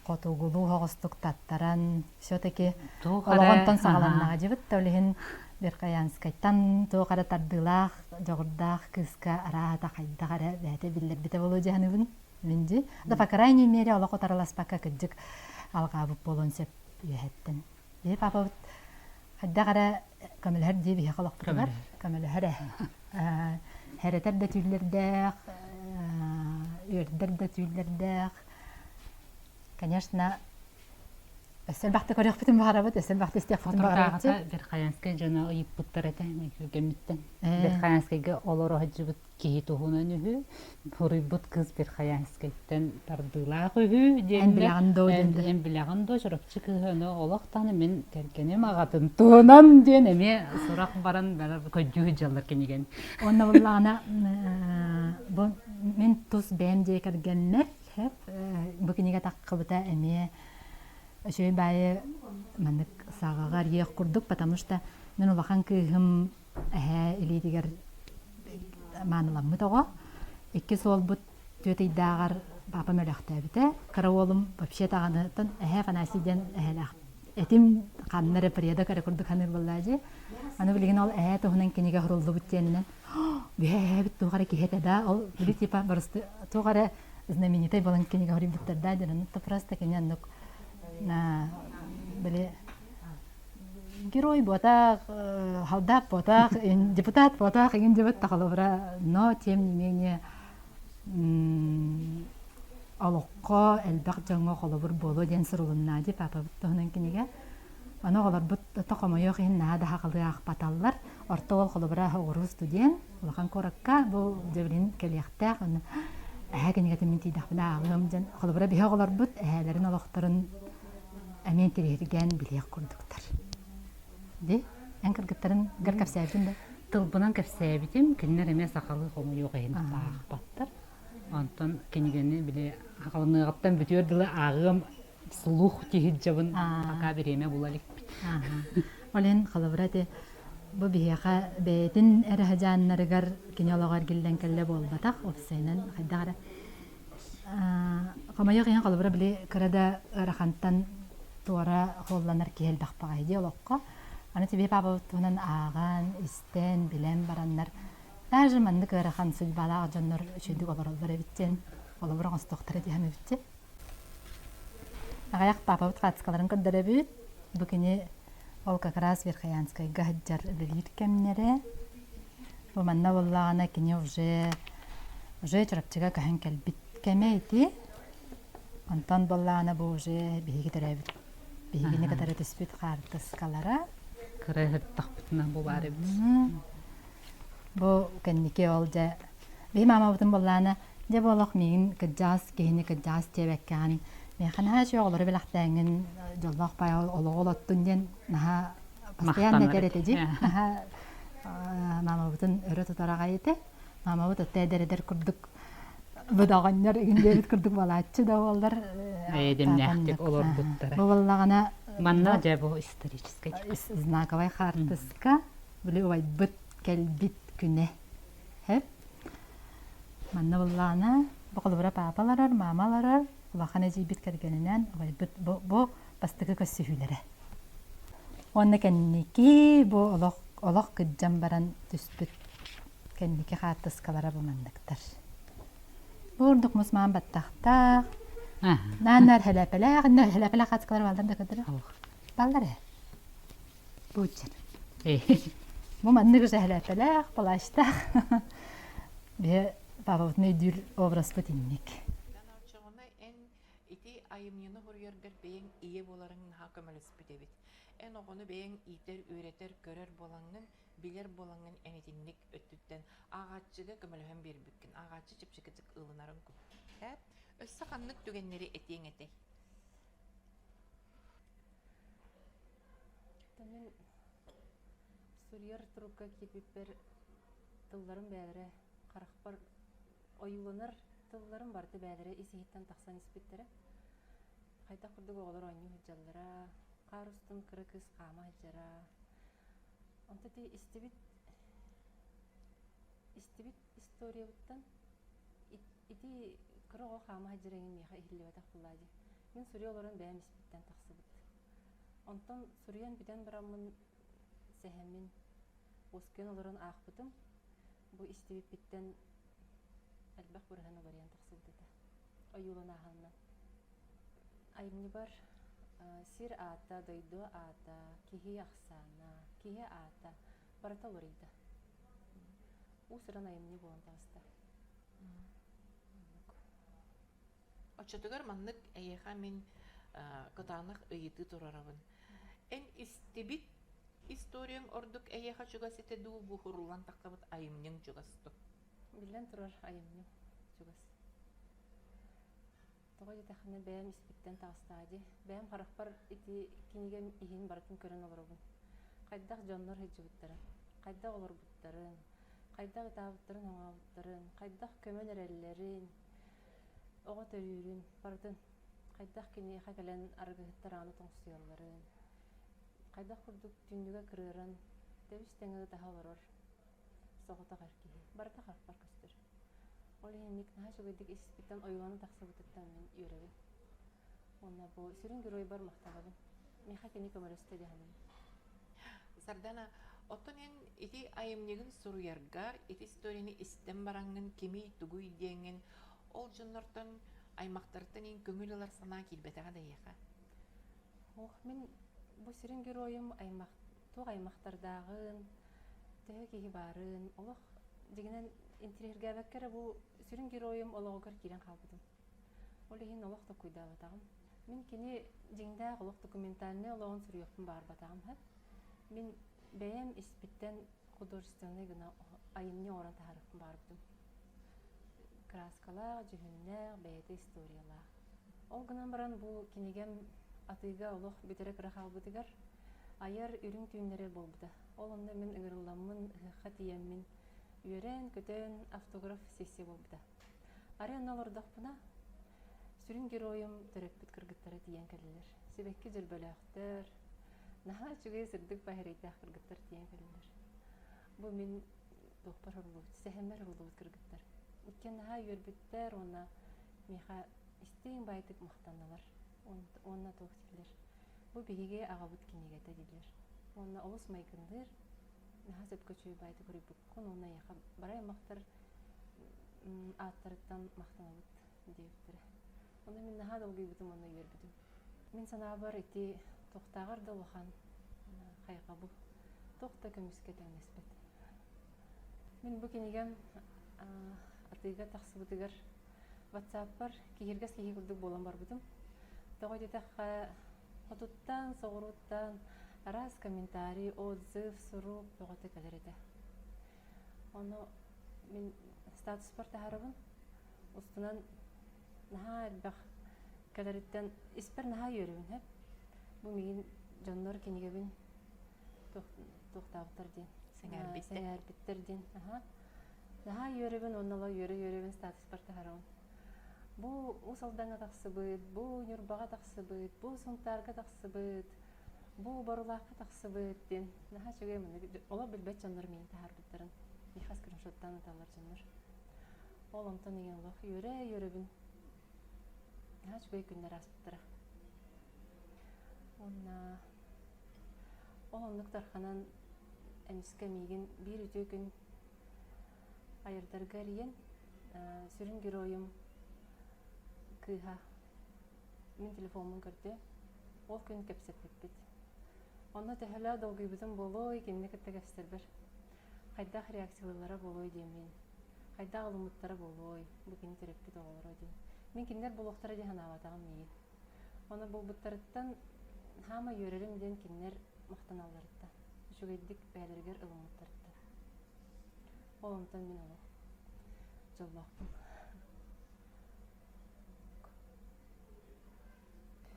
Speaker 4: хотугулуу оҕустук таттаран все-таки олоҕонтон саҕаланнаҕа дьибит да ол иһин Верхоянскайтан туох эрэ тардыылаах, дьоҕурдаах кыыска арааһата хайдах эрэ бэйэтэ биллэрбитэ буолуо дьаһаныбын мин дии. Да по крайней мере олох утарыласпакка кырдьык алҕаабыт буолуон сөп үөһэттэн. Биһи папабыт хайдах эрэ көмөлөһөр дии биһиэхэ олохпутугар көмөлөһөр ээ. Хэрэтэр да түүллэрдээх, үөрдэр да түүллэрдээх. Конечно, өссө элбэхтэ көрүөхпүтүн баҕарабыт, өссө элбэхтэ истиэхпитин баҕарабыт.
Speaker 3: Соторутааҕыта Верхоянскай дьоно ыйыппыттар этэ кэмиттэн. Верхоянскайга олоро сылдьыбыт киһи туһунан үһү, суруйбут кыыс Верхоянскайтан тардыылаах үһү
Speaker 4: диэн. Эн билэҕин доо
Speaker 3: диэн. Эн билэҕин доо Чурапчы кыыһа ону олох даҕаны мин кэргэним аҕатын туһунан диэн эмиэ сурах баран көрдүү сылдьаллар кинигэни.
Speaker 4: Уонна буллаҕына бу мин тус бэйэм дьиэ кэргэммэр бу кинигэ таххыбыта эмиэ үчүгэй баайы маннык саҕаҕар иэх курдук, потому что мин улахан кыыһым эһээ илиитигэр мааныламмыт оҕо. Иккис уолбут түөрт ыйдааҕар Папам өлөхтөөбүтэ. Кыра уолум вообще даҕаны эһээ Афанасий диэн эһэлээх этим ханна эрэ предок эрэ курдук саныыр буоллаа дии. Аны билигин ол эһээ туһунан кинигэ суруллубут диэнинэн бүһэ эһээбит туох эрэ киһи этэ да ол били типа просто туох эрэ знаменитай буолан кинигэ суруйбуттар да диэн онно просто кини оннук били герой буотах, халдаап буотах, депутат буотах игин дебет тахалыбыра, но тем не менее олоххо элбэх дьоҥҥо холобур буолуо диэн сурулуннаа дии папабыт туһунан кинигэ. Ону оҕолорбут хомойуох иһин наһаа да аһаҕалыы аахпаталлар. Орто уол холобура оҕуруу студент улахан куоракка бу дьэбилин кэлиэхтээх. Ону эһээ кинигэтин мин тиийдэхпинэ ааҕыам диэн холобура биһи оҕолорбут эһээлэрин олохторун эмиэ интириэһиргээн билиэх курдуктар. Ди, эн кыргыттарын гар кэпсээбитин да?
Speaker 3: Тылбынан кэпсээбитим, кинилэр эмиэ сахалыы хомуйуох иһин аахпаттар. Онтон кинигэни били хаалыныаҕыттан бүтүөр дылы ааҕыам слух тиһиддьабын пока бириэмэ була иликпит.
Speaker 4: Ол иһин холобура ити бу биһиэхэ бэйэтин эрэ сыдьааннарыгар кини олоҕо эргиллэн кэллэ буолбатах, уопсайынан хайдах эрэ Хомойуох иһин холобура били кыра да ыарахантан туора холланар киһи элбэх баҕайы дии олоххо. Аны тебе папабыт туһунан ааҕан, истэн, билэн бараннар даже маннык ыарахан судьбалаах дьоннор үчүгүйдүк олороллор эбит диэн холобур оҥостуохтара дии саныыбыт Аҕыйах папабыт хаацкаларын көрдөрөбүт. Бу кини ол как раз Верхоянскайга сылдьар үлэлиир кэмнэрэ. Бу манна буоллаҕына кини уже уже Чурапчыга көһөн кэлбит кэмэ ити. Онтон буоллаҕына бу уже биһиги төрөөбүт биһигини кытары түспүт хаартыскалара.
Speaker 3: Кыра ыһыттахпытына бу баар эбит.
Speaker 4: Бу кэнники ол дьэ биһи маамабытын буоллаҕына дьэ бу олох миигин кырдьаҕас киһини кырдьаҕас диэбэккэҕин миэхэ наһаа үчүгэй оҕолору бэлэхтээҥҥин дьоллоох баай олоҕу олоттун диэн наһаа постоянно этэр этэ дии наһаа маамабытын өрө тутар аҕай этэ. Маамабыт өттө эдэр-эдэр курдук быдаҕанньар игин диэбит курдук балааччы да буоллар
Speaker 3: Эйэдэмнээхтик олорбуттара.
Speaker 4: Бу буоллаҕына
Speaker 3: Манна дьэ бу историческай
Speaker 4: знаковай хаартыска били убайбыт кэлбит күнэ. Хэп. Манна буоллаҕына бу холобура папа олорор, мама олорор, улахан эдьиийбит кэргэнинэн убайбыт бу, бу бастакы көрсүһүүлэрэ. Уонна кэнники бу олох олох кырдьан баран түспүт кэнники хаартыскалара бу манныктар. Бу ордук мусмаан баттахтаах, нааннар хэлэпэлээх, хэлэпэлээх хаартыскалар бааллар да көрдөрө. Бааллар ээ. Бу уччар. Бу маннык уже хэлэпэлээх, плащтаах. Биһи папабытын өйдүүр образпыт инник.
Speaker 1: Ити айымньыны суруйаргар бэйэҥ ийэ буоларыҥ наһаа көмөлөспүт эбит. Эн оҕону бэйэҥ иитэр, үөрэтэр, көрөр буолаҥҥын, билэр буолаҥҥын эн итинник өттүттэн ааҕааччыга көмөлөһөн биэрбиккин, ааҕааччы чэпчэкитик ылынарын курдук. Өссө ханнык түгэннэри этиэҥ этэй?
Speaker 2: Мин суруйар турукка киирбиппэр тылларым бэйэлэрэ харахпар ойууланар тылларым барыта бэйэлэрэ ис-иһиттэн тахсан испиттэрэ. Хайдах курдук оҕолор оонньуу сылдьаллара, хаар устун кыра кыыс хаама сылдьара. Онто ити истибит истибит историябыттан ити кыра оҕо хаама сылдьар эҥин миэхэ иһиллибэтэх буоллаа дии. Мин суруйа олорон бэйэм испиттэн тахсыбыт. Онтон суруйан бүтэн бараммын сэһэммин уоскуйан олорон аахпытым. Бу истибиппиттэн элбэх бырыһан уларыйан тахсыбыт этэ. Ойуулан ааһанна. Айымньыбар сир аата, дойду аата, киһи ахсаана, киһи аата барыта уларыйда. Уус-уран айымньы буолан таҕыста.
Speaker 1: Оччотугар маннык эйиэхэ мин кытаанах ыйытыы турарабын. Эн истибит историяҥ ордук эйиэхэ чугас этэ дуу, бу хуруллан тахсыбыт айымньыҥ чугас дуу?
Speaker 2: Биллэн турар, айымньым чугас. Тоҕо диэтэххинэ бэйэм испиттэн таҕыстаҕа дии. Бэйэм харахпар ити кинигэм иһин барытын көрөн олоробун. Хайдах дьоннор сылдьыбыттарын, хайдах олорбуттарын, хайдах ытаабыттарын-оҥообуттарын, хайдах көмөн эрэллэрин, оҕо төрүүрүн барытын хайдах киниэхэ кэлэн арыгыһыттар ааны тоҥсуйалларын, хайдах курдук түннүгэ кырыаран тэбис-тэҥэ ытаһа олорор соҕотох эр киһи барыта харахпар көстөр. Ол иһинник наһаа үчүгэйдик испиттэн ойууланан тахсыбытыттан мин үөрэбин. Уонна бу сүрүн геройбар махтанабын. Миэхэ кини көмөлөстө дии саныыбын.
Speaker 1: Сардана, оттон эн ити айымньыгын суруйаргар, ити историяны истэн бараҥҥын кимий, тугуй диэҥҥин ол дьоннортон, аймахтартан эн көҥүл ылар санаа киирбэтэҕэ да эйиэхэ?
Speaker 2: Ох, мин бу сүрүн геройум аймах туох аймахтардааҕын, төһө киһи баарын, олох дьиҥинэн интириэһиргээбэккэ эрэ бу сүрүн геройум олоҕугар киирэн хаалбытым. Ол иһин олох толкуйдаабатаҕым. Мин кини дьиҥнээх олох документальнай олоҕун суруйуохпун баҕарбатаҕым сөп. Мин бэйэм испиттэн художественнай гына айымньы оҥорон таһаарыахпын баҕарбытым. Кырааскалаах, дьүһүннээх, бэйэтэ историялаах. Ол гынан баран бу кинигэм атыыга олох бүтэрэ кыра хаалбытыгар айар үрүҥ түүннэри буолбута. Ол онно мин ыҥырылламмын, ыһыахха тиийэммин үөрэн-көтөн автограф сессия буолбута. Арай онно олордохпуна, сүрүн геройум төрөппүт кыргыттара тиийэн кэллилэр. Сибэкки дьөрбөлөөхтөр, наһаа үчүгэй сырдык баһырайдаах кыргыттар тиийэн кэллилэр. Бу мин туохпар уһуллубут, сэһэммэр уһуллубут кыргыттар. Иккиэн наһаа үөрбүттэр уонна миэхэ истиҥ баайдык махтаннылар. Уонна туох дииллэр? Бу биһиги аҕабыт кинигэтэ дииллэр. Уонна олус майгынныыр, наһаа сөпкө үчүгэй баайдык уруйбуккун уонна эйиэхэ бары аймахтар ааттарыттан махтанабыт диэбиттэрэ. Онно мин наһаа долгуйбутум уонна үөрбүтүм. Мин санаабар ити туохтааҕар да улахан хайҕабыл, туох да көмүскэ тэҥнэспэт. Мин бу кинигэм атыыга тахсыбытыгар WhatsApp-пар киһиргэс киһи курдук буолан барбытым. Тоҕо диэтэххэ, хотуттан, соҕурууттан араас комментарий, отзыв, сурук бөҕөтө кэлэр этэ. Ону мин статуспар таһаарабын. Устунан наһаа элбэх кэлэриттэн испэр наһаа үөрэбин сөп. Бу миигин дьоннор кинигэбин туохтаабыттар диэн.
Speaker 1: Сэҥээрбиттэр.
Speaker 2: Сэҥээрбиттэр диэн. Аха. Наһаа үөрэбин уонна олох үөрэ-үөрэбин статуспар таһаарабын. Бу Уус Алдаҥҥа тахсыбыт, бу Ньурбаҕа тахсыбыт, бу Сунтаарга тахсыбыт, бу Борулаахха тахсыбыт диэн наһаа үчүгэй маннык олох билбэт дьоннор миигин таһаарбыттарын миэхэ скриншоттаан ыталлар дьоннор. Ол онтон ийэн олох үөрэ-үөрэбин. Наһаа үчүгэй күннэр ааспыттара. Уонна ол оннук тарханан эмискэ миигин биир үтүө күн айардарга эрийэн сүрүн геройум кыыһа мин телефоммун көрдө. Ол күн кэпсэппиппит. Онно төһөлөөх долгуйбутум буолуой, кинини кытта кэпсэтэрбэр хайдах реакциялыыллара буолуой диэммин, хайдах ылыммыттара буолуой, бу кини төрөппүт оҕолоро диэн. Мин кинилэр буолуохтара дии санаабатаҕым миигин. Ону булбуттарыттан хаама үөрэрим диэн кинилэр махтаналларыттан, үчүгэйдик бэйэлэригэр ылыммыттарыттан. Ол онтон мин олох дьоллоохпун.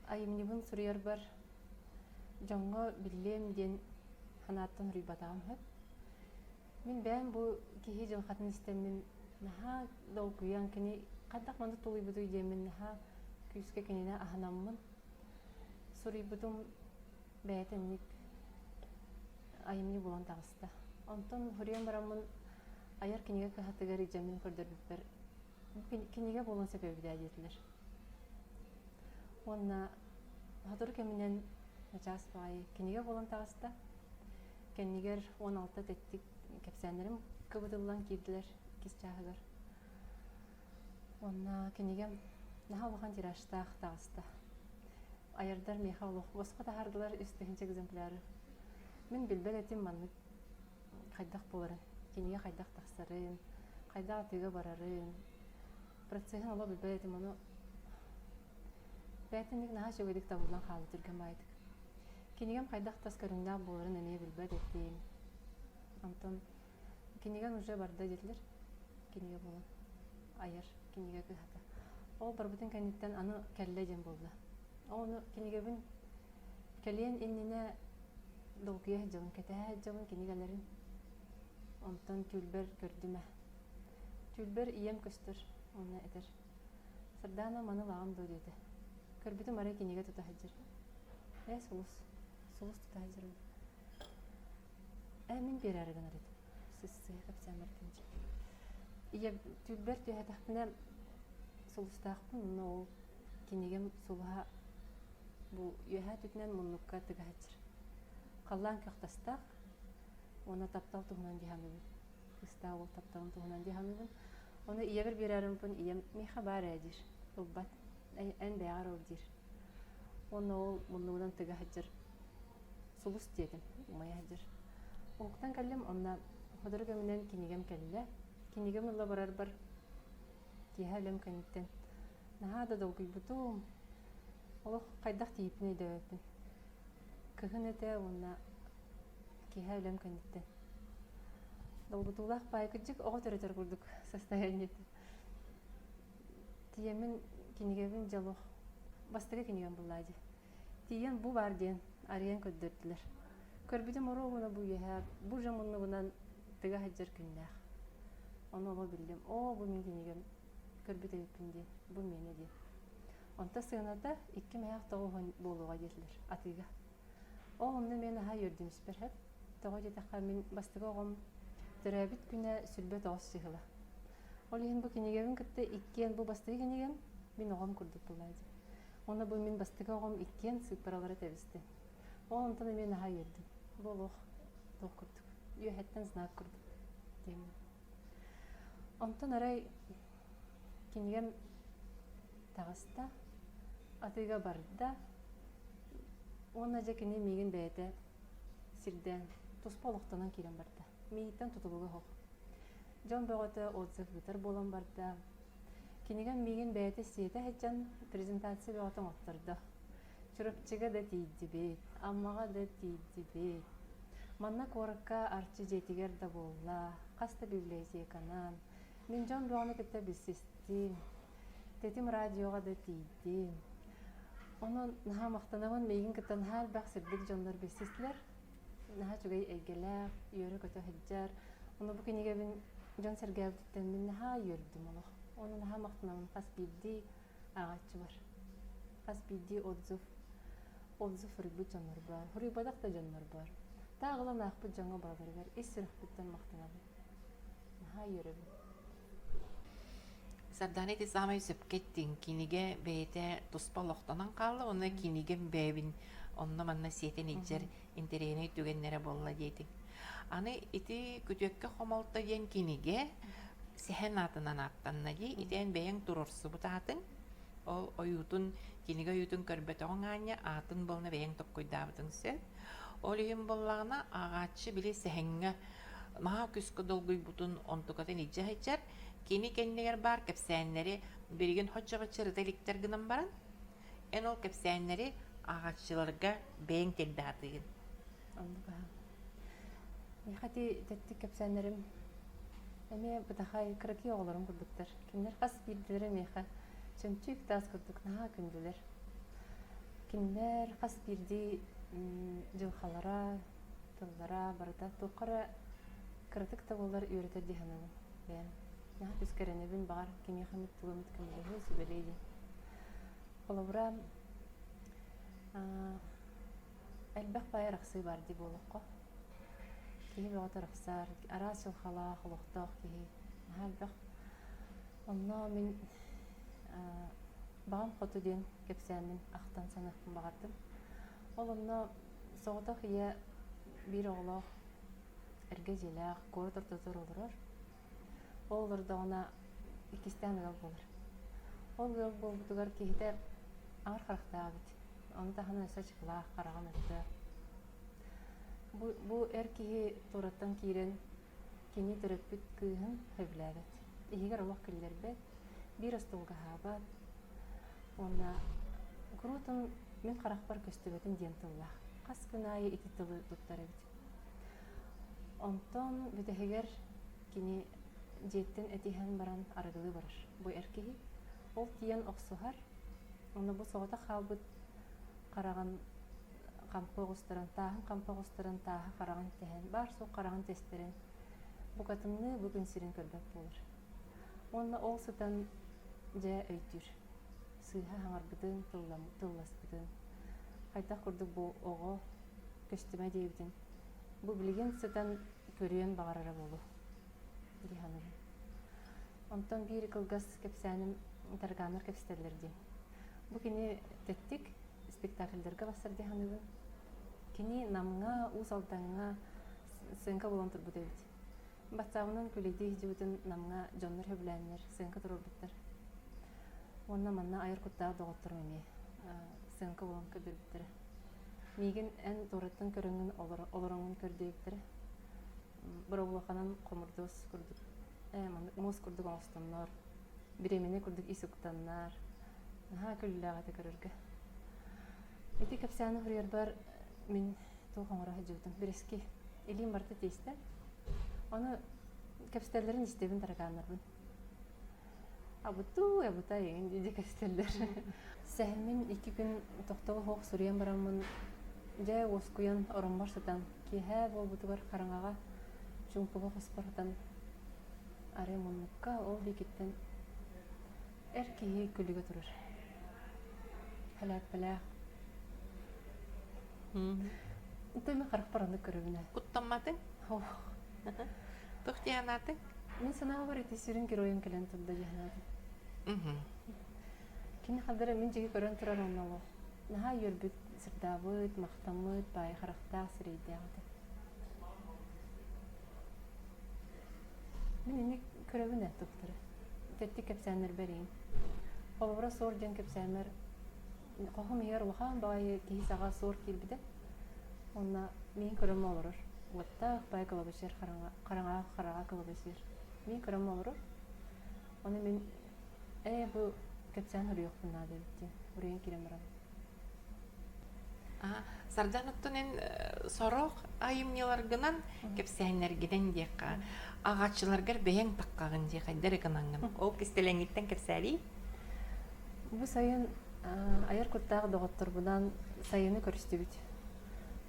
Speaker 2: Айымньыбын суруйарбар дьоҥҥо биллиэм диэн санааттан суруйбатаҕым сөп. Мин бэйэм бу киһи дьылҕатын истэммин наһаа долгуйан, кини хайдах маннык тулуйбутуй диэммин наһаа күүскэ кинини аһынаммын суруйбутум бэйэтэ инник айымньы буолан таҕыста. Онтон суруйан бараммын айар кинигэ кыһатыгар илдьэммин көрдөрбүппэр кинигэ буолуон сөп эбит ээ диэтилэр. Уонна сотору кэминэн начаас баҕайы кинигэ буолан таҕыста. Кэннигэр 16 тэттик кэпсээннэрим кыбытыллан киирдилэр иккис чааһыгар. Уонна кинигэм наһаа улахан тиражтаах таҕыста. Айардар миэхэ олох босхо таһаардылар үс тыһыынча экземпляры. Мин билбэт этим маннык хайдах буоларын, кинигэ хайдах тахсарын, хайдах атыыга барарын, процеһын олох билбэт этим, ону бэйэтинник наһаа үчүгэйдик табыллан хаалбыт түргэн баайдык. Кинигэм хайдах тас көрүҥнээх буоларын эмиэ билбэт этим. Онтон кинигэм уже барда диэтилэр. Кинигэ буолан айар кинигэ кыһата. Ол барбытын кэнниттэн аны кэллэ диэн буолла. Ону кинигэбин Кэлиэн иннинэ долгуйа сылдьабын, кэтэһэ сылдьабын кинигэлэрин. Онтон түүлбэр көрдүм ээ. Түүлбэр ийэм көстөр уонна этэр: «Сардаана, маны ылаҕын дуо?» диэтэ. Көрбүтүм арай кинигэ тута сылдьар. Ээ, сулус. Сулус тута сылдьар Ээ, мин биэрээри гынар этим. Сыһа кэпсээн бардым дии. Ийэ түүлбэр түһээтэхпинэ сулустаахпын уонна ол кинигэм сулуһа бу үөһээ өттүнэн муннукка тыга сылдьар. Халлаан күөх тастаах уонна таптал туһунан дии саныыбын. Кыыстаах уол тапталын туһунан дии саныыбын. Ону ийэбэр биэрээримпин ийэм миэхэ баар ээ диир. Ылбат. Эн бэйэҕэр ыл диир. Уонна ол муннугунан тыга сылдьар сулус диэтим, умайа сылдьар. Уһуктан кэллим, онно сотору кэминэн кинигэм кэллэ. Кинигэм ыла барарбар киэһэ үлэм кэнниттэн наһаа да долгуйбутум. Олох хайдах тиийбиппин өйдөөбөппүн. Кыһын этэ уонна киэһэ үлэм кэнниттэн. Долгутуулаах баай кырдьык оҕо төрөтөр курдук состояние этэ. Тиийэммин кинигэбин дьэ олох бастакы кинигэм буллаа дии. Тиийэн бу баар диэн арыйан көрдөрдүлэр. Көрбүтүм оруобуна бу үөһээ бу же муннугунан тыга сылдьар күннээх. Ону олох биллим. Оо, бу мин кинигэм көрбүт эбиппин диэн, бу миэнэ диэн. Онто сыаната икки мэһээх тоҕуһун буолуоҕа диэтилэр атыыга. Ол онно мин аһа үөрдүм испэр сөп. Тоҕо диэтэххэ мин бастакы оҕом төрөөбүт күнэ 29 сыла. Ол иһин бу кинигэбин кытта иккиэн бу бастакы кинигэм мин оҕом курдук буолаа дии. Уонна бу мин бастакы оҕом иккиэн сыыппаралары тэбистим. Ол онтон эмиэ наһаа үөрдүм. Бу олох туох курдук, үөһэттэн знак курдук диэммин. Онтон арай кинигэм таҕыста, атыыга барда уонна дьэ кини миигин бэйэтэ сирдээн туспа олохтонон киирэн барда. Миигиттэн тутулуга суох. Дьон бөҕөтө отзыв ыытар буолан барда. Кинигэм миигин бэйэтэ сиэтэ сылдьан презентация бөҕөтө оҥоттордо. Чурапчыга да тиийдибит, Аммаҕа да тиийдибит. Манна куоракка Арчы дьиэтигэр да буолла, хас да библиотеканан. Мин дьон бөҕөнү кытта билсистим. Тэтим радиоҕа да тиийдим. Онон наһаа махтанабын, миигин кытта наһаа элбэх сырдык дьоннор билсистилэр. Наһаа үчүгэй эйгэлээх, үөрэ-көтө сылдьар. Ону бу кинигэбин дьон сэргээбититтэн мин наһаа үөрдүм олох. Уонна наһаа махтанабын хас биирдии ааҕааччыбар. Хас биирдии отзыв отзыв суруйбут дьоннор баар, суруйбатах да дьоннор баар. Таах ылан аахпыт дьоҥҥо барыларыгар ис сүрэхпиттэн махтанабын. Наһаа үөрэбин.
Speaker 1: Сардаана ити саамай сөпкө эттиҥ. Кинигэ бэйэтэ туспа олохтонон хаалла уонна кинигэм бэйэбин онно-манна сиэтэн илдьэр интэриэһинэй түгэннэрэ буолла диэтиҥ. Аны ити Күтүөккэ хомолто диэн кинигэ сэһэн аатынан ааттанна дии. Ити эн бэйэҥ туруорсубут аатыҥ. Ол ойуутун, кинигэ ойуутун көрбөтөҕүҥ аанньа аатын буолна бэйэҥ токкуйдаабытыҥ сөп. Ол иһин буоллаҕына ааҕааччы били сэһэҥҥэ наһаа күүскэ долгуйбутун онтукатын илдьэ сылдьар. Кини кэннигэр баар кэпсээннэри билигин соччо-бачча ырыта иликтэр гынан баран, эн ол кэпсээннэри ааҕааччыларга бэйэҥ тиэрдэ сатыыгын.
Speaker 2: Оннук аһа. Миэхэ ити тэттик кэпсээннэрим эмиэ бытахай кыракый оҕолорум курдуктар. Кинилэр хас биирдилэрэ миэхэ чөмчүүк таас курдук наһаа күндүлэр. Кинилэр хас биирдии дьылҕалара, тыллара барыта туохха эрэ кыратык да буоллар үөрэтэр дии саныыбын бэйэм. Наһаа түскэ эрэнэбин, баҕар кимиэхэ эмит тугу эмит көмөлөһүө, сүбэлиэ диэн. Холобура, элбэх баай арахсыы баар дии буолуохха. Киһи бөҕөтө арахсар, араас дьылҕалаах, олохтоох киһи наһаа элбэх. Онно мин Баҕам хоту диэн кэпсээммин ахтан саныахпын баҕардым. Ол онно соҕотох ийэ биир оҕолоох эргэ дьиэлээх куорат ортотугар олорор. Ол олордоҕуна иккистээн ыал буолар. Ол ыал буолбутугар киһитэ аҥар харахтаах эбит. Ону таһынан өссө ачыкылаах, хараҕа мөлтөх. Бу, бу эр киһи туораттан киирэн кини төрөппүт кыыһын сөбүлээбэт. Иһигэр олох киллэрбэт, биир остуолга аһаабат уонна куруутун мин харахпар көстүбэтин диэн тыллаах. Хас күн аайы ити тылы туттар эбит. Онтон бүтэһигэр кини дьиэттэн этиһэн баран арыгылыы барар. Бу эр киһи. Ол тиийэн охсуһар. Онно бу соҕотох хаалбыт хараҕын хампы оҕустаран, тааһын хампы оҕустаран, тааһа хараҕын тэһэн, баар-суох хараҕын тэстэрэн, букатынныы бу күн сирин көрбөт буолар. Уонна ол сытан дьэ өйдүүр. Сыыһа хаҥарбытын, тылласпытын, хайдах курдук бу оҕо көстүмэ диэбитин бу билигин сытан көрүөн баҕарара буолуо дии саныыбын. Онтон биир кылгас кэпсээним Таргааннар кэпсэтэллэр диэн. Бу кини тэттик спектакльдарга барсар дии саныыбын. Кини Намҥа, Уус Алдаҥҥа сценка буолан турбут эбит. Батсаабынан күлэйдии сылдьыбытын Намҥа дьоннор сөбүлээннэр сценка туруорбуттар. Уонна манна айар куттаах доҕотторум эмиэ сценка буолан көрдөрбүттэрэ. Миигин эн туораттан көрөҥҥүн олороҥҥун көрдүөбүттэрэ. Боробулуоханан хомурдуос курдук, ээ маннык муус курдук оҥостоннор, бириэмэни курдук ис уктаннар. Наһаа күлүүлээх этэ көрөргө. Ити кэпсээни суруйарбар мин туох оҥоро сылдьыбытым. Бирэски илиим барыта тиистэ. Ону кэпсэтэллэрин истэбин таракааннарбын. Абытуу, абытай эҥин дии кэпсэтэллэр. Сэһэммин икки күн тохтоло суох суруйан бараммын, дьэ уоскуйан ороммор сытан, киэһэ буолбутугар хараҥаҕа чуумпуга хоспор сытан арай муннукка ол диэкиттэн Эр киһи күлүгэ турар. Сэлээппэлээх. Ити мин харахпар оннук көрөбүн ээ.
Speaker 1: Куттамматыҥ? Туох дии санаатыҥ?
Speaker 2: Мин санаабар ити сүрүн геройум кэлэн турда дии санаатым. Кини хадара мин дьиги көрөн турар онно олох. Наһаа үөрбүт, сырдаабыт, махтаммыт, баайы харахтаах сирэйдээх этэ. Мин инник көрөбүн ээ туктары. Тэттик кэпсээннэрбэр иҥ. Холобура суор диэн кэпсээммэр хоһум иһигэр улахан баҕайы киһи саҕа суор киирбитэ. Уонна миин көрөм олорор. Уоттаах баай кылабачыйар хараҥа хараҥаҕа хараҕа кылабачыйар. Миин көрөм олорор. Ону мин ээ бу кэпсээн суруйуохпун наада эбит диэн уруйан киирэн барабын.
Speaker 1: Сардан оттон эн сорох айымньыларгынан кэпсээннэргинэн диэххэ аҕааччыларгар бэйэҥ таххаҕын дии хайдах эрэ гынаҥҥын ол кистэлэҥҥиттэн кэпсээлий
Speaker 2: Бу сайын айар куттаах доҕотторбунаан сайыны көрүстүбүт.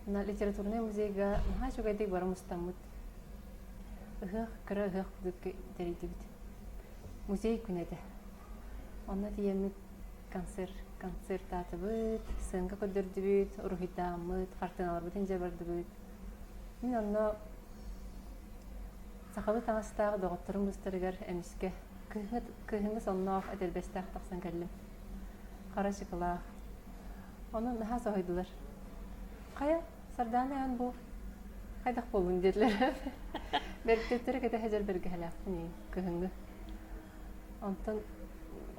Speaker 2: Литературнай музейга наһаа үчүгэйдик бары мустаммыт. Ыһыах, кыра ыһыах курдук тэрийдибит. Музей күнэ этэ. Онно тиийэммит концерт концертаатыбыт, сценка көрдөрдүбүт, уруһуйдааммыт, хартыыналарбытын дьэ бардыбыт. Мин онно сахалыы таҥастаах доҕотторум быстарыгар эмискэ кыһыҥҥы, кыһыҥҥы сонноох этэрбэстээх тахсан кэллим. Хара чыкылаах. Ону наһаа соһуйдулар. Хайа, Сардаана эн бу хайдах буоллуҥ диэтилэр. Бэртиэттэрэ кэтэ сылдьар бэргэһэлээхпин кыһыҥҥы. Онтон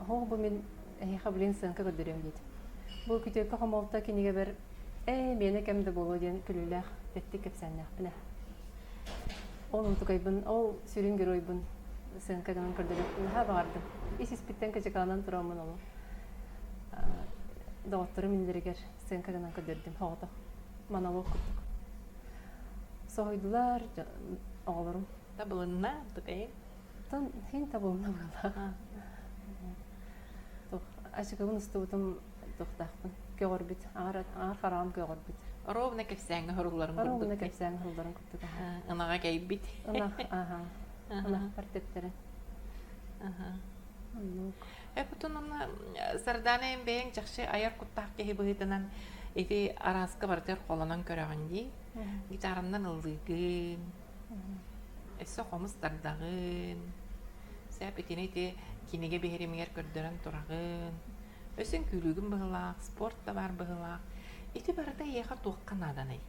Speaker 2: оһох бу мин эһиэхэ блин сыаҥка көрдөрүөм диэтим. Бу күтүөккэ хомолто кинигэбэр ээ миэнэ кэм да буолуо диэн күлүүлээх тэттик кэпсээннээхпин ээ. Ол онтукайбын, ол сүрүн геройбун сыаҥка гынан көрдөрүөхпүн наһаа баҕардым. Ис-испиттэн кычыкаланан тураммын олу доҕотторум иннилэригэр сценка гынан көрдөрдүм соҕотох монолог курдук. Соһуйдулар оҕолорум.
Speaker 1: Табылынна, тукайын?
Speaker 2: Тон хин табылынна быһыылаах. Туох ачыкыбын устубутум туохтаахпын көҕөрбүт аҥар аҥар хараҕым көҕөрбүт.
Speaker 1: Ровно кэпсээҥҥэ хорулларын курдук.
Speaker 2: Ровно кэпсээҥҥэ хорулларын курдук.
Speaker 1: Ынаҕа кэйбит.
Speaker 2: Ынах, аха. Ынахпар тэптэрэн.
Speaker 1: Аха.
Speaker 2: Оннук.
Speaker 1: Эпутун онно Сардаана эн бэйэҥ чахчы айар куттаах киһи быһыытынан ити арааска барытыгар холонон көрөҕүн дии. Гитараннан ыллыыгын, өссө хомус тардаҕын, сөп итини ити кинигэ биһиримигэр көрдөрөн тураҕын, өссө үҥкүүлүүгүн быһыылаах, спорт да баар быһыылаах. Ити барыта эйиэхэ туохха нааданый?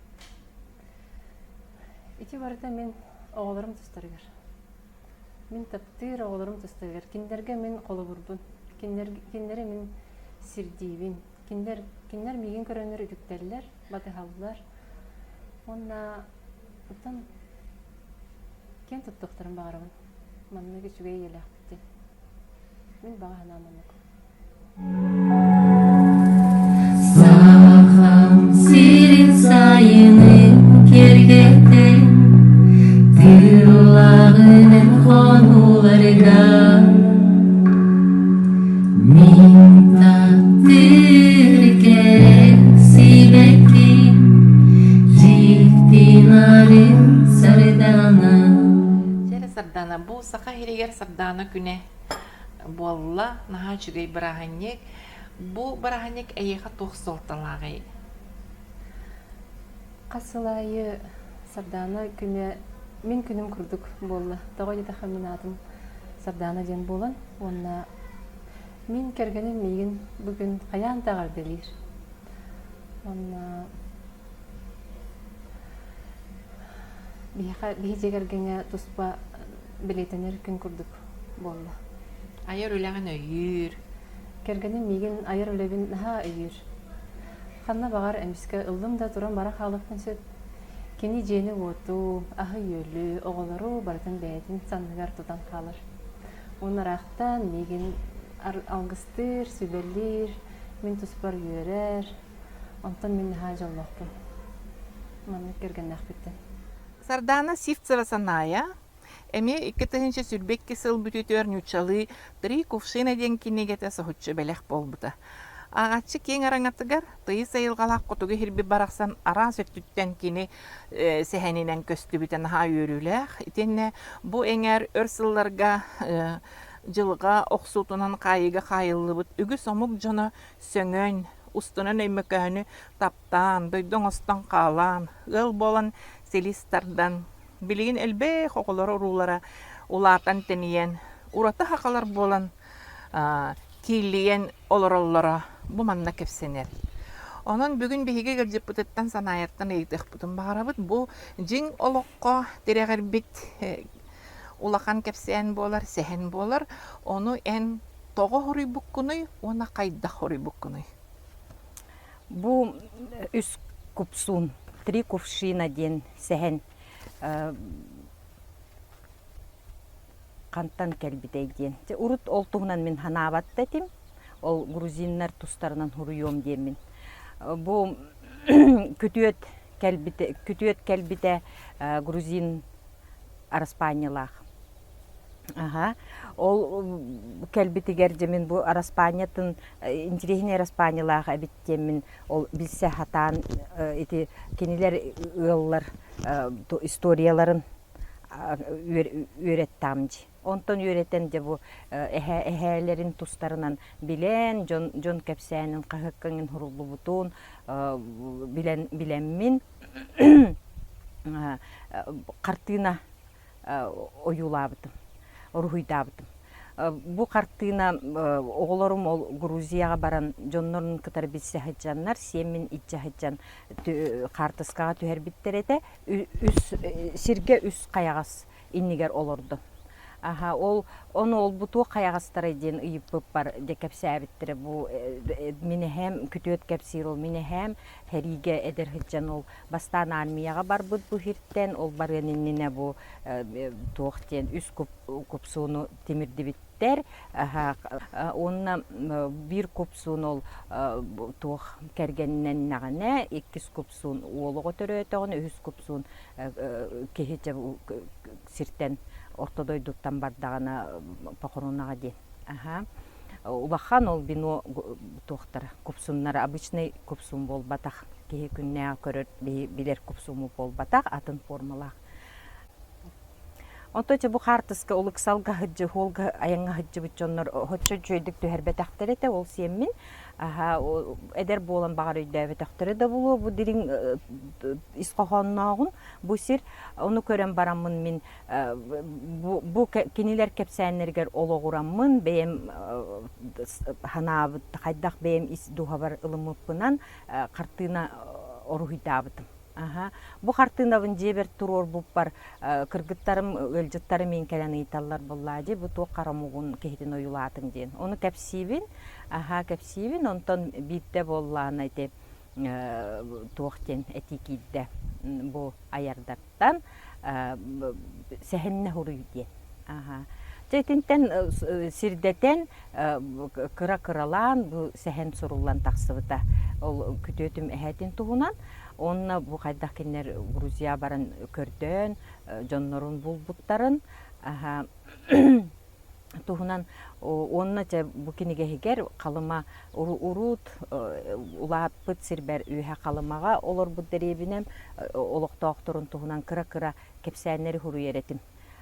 Speaker 2: Ити барыта мин оҕолорум тустарыгар. Мин таптыыр оҕолорум тустарыгар. Кинилэргэ мин холобурбун. Кинилэр, кинилэри мин сирдиибин. Кинилэр, кинилэр миигин көрөннөр үтүктэллэр, батыһаллар. Уонна оттон киэн туттуохтарын баҕарабын. Маннык үчүгэй ийэлээхпит диэн. Мин баҕа санаам оннук.
Speaker 5: Сахам сирин сайынын киэргэтэн, тыыллаҕынан хонууларга мин таптыыр кэрэ сибэкки дьикти нарын сардаана.
Speaker 1: Чэ Сардаана, бу Саха иһигэр Сардаана күнэ буолла, наһаа үчүгэй бырааһынньык. Бу бырааһынньык эйиэхэ туох суолталааҕый?
Speaker 2: Хас сыл аайы Сардаана күнэ мин күнүм курдук буолла. Тоҕо диэтэххэ мин аатым. Сардаана диэн буолан уонна мин кэргэним миигин бу күн хайаан да эҕэрдэлиир. Уонна биһиэхэ биһи дьиэ кэргэҥҥэ туспа бэлиэтэнэр күн курдук буолла.
Speaker 1: Айар үлэҕин өйүүр.
Speaker 2: Кэргэним миигин айар үлэбин наһаа өйүүр. Ханна баҕар эмискэ ыллым да туран бара хаалыахпын сөп. Кини дьиэни-уоту, аһы-үөлү, оҕолору барытын бэйэтин санныгар тутан хаалар. Уонна ыраахтан миигин алгыстыыр, сүбэлиир, мин туспар үөрэр. Онтон мин наһаа дьоллоохпун. Маннык кэргэннээхпиттэн.
Speaker 1: Сардаана Сивцева-Санаайа Эмиэ 2022 сыл бүтүүтүгэр нууччалыы «Три кувшина» диэн кинигэтэ соһуччу бэлэх буолбута. Ааҕааччы киэҥ араҥатыгар тыйыс айылҕалаах хотугу иһирбит барахсан араас өттүттэн кини сэһэнинэн көстүбүтэ наһаа үөрүүлээх. Итиэннэ бу эҥээр өр сылларга дьылҕа охсуутунан хаайыыга хаайыллыбыт үгүс омук дьоно сөҥөн, устунан Өймөкөөнү таптаан, дойду оҥостон хаалаан, ыал буолан силис тардан, Билигин элбэх оҕолоро-уруулара улаатан тэнийэн, ураты сахалар буолан кииллийэн олороллоро бу манна кэпсэнэр. Онон бүгүн биһиги ыалдьыппытыттан Санаайаттан ыйытыахпытын баҕарабыт. Бу дьиҥ олоххо тирэҕирбит улахан кэпсээн буолар, сэһэн буолар. Ону эн тоҕо хоруйбуккунуй уонна хайдах хоруйбуккунуй?
Speaker 6: Бу үс купсуун, три кувшина диэн сэһэн хантан кэлбитэй диэн. Урут ол туһунан мин санаабат да этим. Ол грузиннар тустарынан суруйуом диэммин. Бу күтүөт кэлбитэ, күтүөт кэлбитэ грузин араспаанньалаах. Аха. Ол кэлбитигэр дьэ мин бу араспаанньатын интириэһинэй араспаанньалаах эбит диэммин ол билсэ сатаан ити кинилэр ыаллар историяларын үөрэттэҕим дии. Онтон үөрэтэн дьэ бу эһээ эһээлэрин тустарынан билэн, дьон дьон кэпсээнин хаһыакка иҥин суруллубутун билэн билэммин хартыына ойуулаабытым, уруһуйдаабытым. Бу хартыына оҕолорум ол Грузияҕа баран дьоннорун кытары билсэ сылдьаннар, сиэммин илдьэ сылдьан хаартыскаҕа түһэрбиттэр этэ. Үс сиргэ үс хайаҕас иннигэр олордум. Аха, ол ону ол бу туох хайаҕастарай диэн ыйыппыппар дьэ кэпсээбиттэрэ бу мин эһээм күтүөт кэпсиир ол мин эһээм сэриигэ эдэр сылдьан ол Бастаан армияҕа барбыт бу сиртэн, ол барыан иннинэ бу туох диэн үс купсууну тимирдибиттэр. Уонна биир купсуун ол туох кэргэннэннэҕинэ, иккис купсуун уол оҕо төрөөтөҕүнэ, үһүс купсуун киһи сиртэн орто дойдуттан бардаҕына похоронаҕа диэн. Аха. Улахан ол вино туохтара, купсуннара обычный купсун буолбатах. Киһи күннээҕи көрөр, билэр купсуму буолбатах, атын формалаах. Онтон бу хаартыска улуксалга сылдьы, хуолга айаҥҥа сылдьыбыт дьоннор оччо үчүгэйдик түһэрбэтэхтэр этэ, ол сиэммин. Аха, эдэр буолан баҕар өйдөөбөтөхтөрө да буолуо бу дириҥ ис хоһооннооҕун бу сир. Ону көрөн бараммын мин бу кинилэр кэпсээннэригэр олоҕураммын бэйэм санаабыт хайдах бэйэм ис дууһабар ылыммыппынан хартыына оруһуйдаабытым. Аха. Бу хартыынабын дьиэбэр туруорбуппар кыргыттарым, ыалдьыттарым мин кэлэн ыйыталлар буоллаа дии, бу туох хара омугун киһитин ойуулаатыҥ диэн. Ону кэпсиибин, аха кэпсиибин, онтон биирдэ буоллаҕына ити туох диэн этии киирдэ бу айардар тан сэһэннэ суруй диэн. Дьэ итинтэн сирдэтэн кыра-кыралаан бу сэһэн суруллан тахсыбыта. Ол күтүөтүм эһээтин туһунан. Уонна бу хайдах кинилэр Грузия баран көрдөөн дьоннорун булбуттарын туһунан уонна дьэ бу кинигэ иһигэр Халыма уруут улааппыт сирбэр үөһэ Халымаҕа олорбут дэриэбинэм олохтоохторун туһунан кыра-кыра кэпсээннэри суруйар этим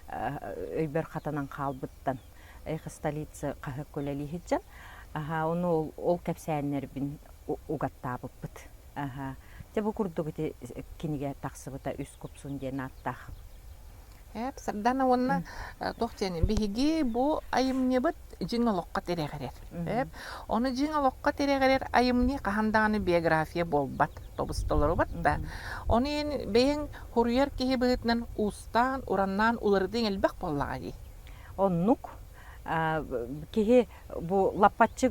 Speaker 6: өйбөр хатанан хаалбыттан Эхо столицы хаһыакка үлэлии сылдьан аһа ону ол кэпсээннэрбин угаттаабыппыт аһа дьэ бу курдук ити кинигэ тахсыбыта үс купсун диэн ааттаах.
Speaker 1: Эп, Сардана уонна туох диэн биһиги бу айымньыбыт дьиҥ олоххо тирэҕирэр. Эп, ону дьиҥ олоххо тирэҕирэр айымньы хаһан даҕаны биография буолбат, тобус-толорубат да. Ону эн бэйэҥ хуруйар киһи быһыытынан уустаан, ураннаан уларытыыҥ элбэх буоллаҕа дии.
Speaker 6: Оннук. Киһи бу лаппаччы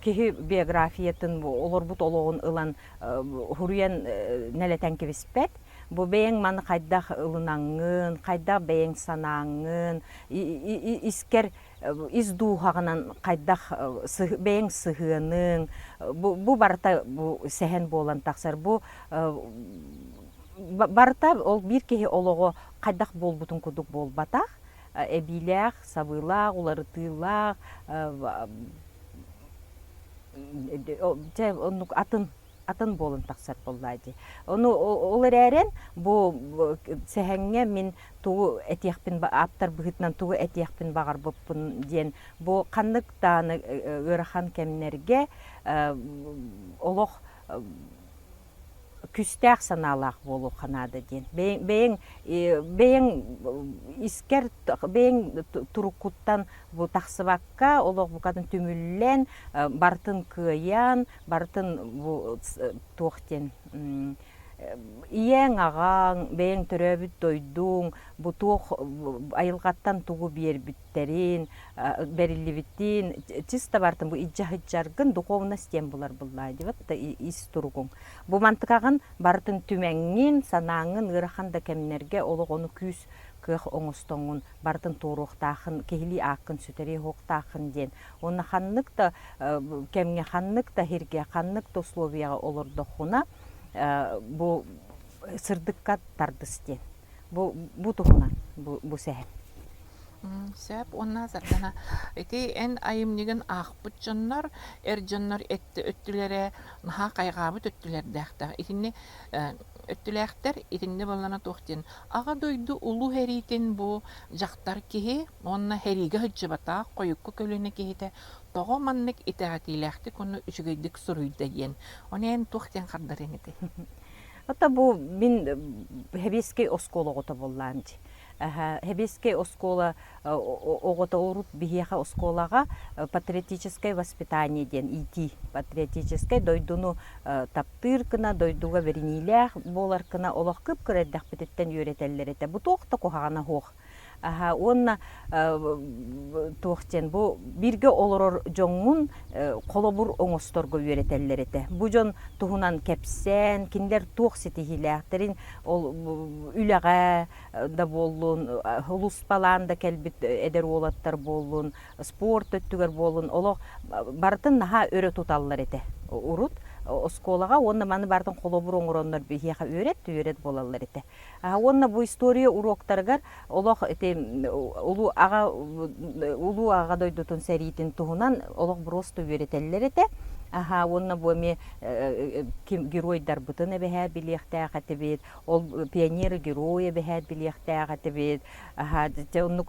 Speaker 6: киһи биографиятын олорбут олоҕун ылан хуруйан нэлэтэн кэбиспэт. Бу бэйэҥ маны хайдах ылынаҥҥын, хайдах бэйэҥ санааҥҥын, искэр ис дууһаҕынан хайдах бэйэҥ сыһыаныҥ, бу, бу барыта бу сэһэн буолан тахсар. Бу барыта ол биир киһи олоҕо хайдах буолбутун курдук буолбатах. Эбиилээх, сабыылаах, уларытыылаах, дьэ оннук атын атын буолан тахсар буоллаа дии. Ону ол эрээрэн бу сэһэҥҥэ мин тугу этиэхпин ааптар быһыытынан тугу этиэхпин баҕарбыппын диэн бу ханнык даҕаны ыарахан кэмнэргэ олох күүстээх санаалаах буолуохха наада диэн. Бэйэҥ бэйэҥ бэйэҥ искэр бэйэҥ туруккуттан бу тахсыбакка олох букатын түмүллэн барытын кыайан барытын бу туох диэн ийэҥ, аҕаҥ, бэйэҥ төрөөбүт дойдуҥ бу туох айылҕаттан тугу биэрбиттэрин, бэриллибитин чисто барытын бу илдьэ сылдьаргын духовность диэн булар буллаа диэбит да ис туругуҥ. Бу мантыкаҕын барытын түмэҥҥин, санааҥҥын ыарахан да кэмнэргэ олох ону күүс кыах оҥостоҥҥун барытын туоруохтааххын, киһилии ааккын сүтэриэ суохтааххын диэн Уонна ханнык да кэмҥэ, ханнык да сиргэ, ханнык да условияҕа олордоххуна, бу сырдыкка тардыс диэн. Бу, бу туһунан бу, бу сэһэн.
Speaker 1: Сөп уонна Сардана, ити эн айымньыгын аахпыт дьоннор, эр дьоннор өттүлэрэ наһаа хайҕаабыт өттүлэрдээхтэр. Итинни өттүлээхтэр, итиннэ буоллаҕына туох диэн, Аҕа дойду улуу сэриитин бу дьахтар киһи уонна сэриигэ сылдьыбатах хойукку көлүөнэ киһитэ тоҕо маннык итэҕэтиилээхтик уонна үчүгэйдик суруйда диэн. Ону эн туох диэн хардарыаҥ этэй?
Speaker 6: Ата бу мин Хэбиэскэй оскуола оҕото буоллаан дии. Хэбиэскэй оскуола оҕото урут биһиэхэ оскуолаҕа патриотическое воспитание диэн иитии патриотическай дойдуну таптыыр гына дойдуга бэриниилээх буолар гына олох кып-кыра эрдэхпититтэн үөрэтэллэр этэ бу туох да куһаҕана суох Аха, уонна туох диэн бу бииргэ олорор дьоҥҥун холобур оҥосторго үөрэтэллэр этэ. Бу дьон туһунан кэпсээн, кинилэр туох ситиһиилээхтэрин ол үлэҕэ да буоллун, улууспалаан да кэлбит эдэр уолаттар буоллун, спорт өттүгэр буоллун, олох барытын наһаа өрө туталлар этэ урут оскуолаҕа уонна маны барытын холобур оҥороннор биһиэхэ үөрэт үөрэт буолаллар этэ. Уонна бу история уруоктарыгар олох ити улуу аҕа улуу аҕа дойдутун сэриитин туһунан олох просто үөрэтэллэр этэ. Аха уонна бу эмиэ ким геройдарбытын эбэһээ билиэхтээх этибит, ол пионеры герой эбэһээт билиэхтээх этибит. Аха дьэ оннук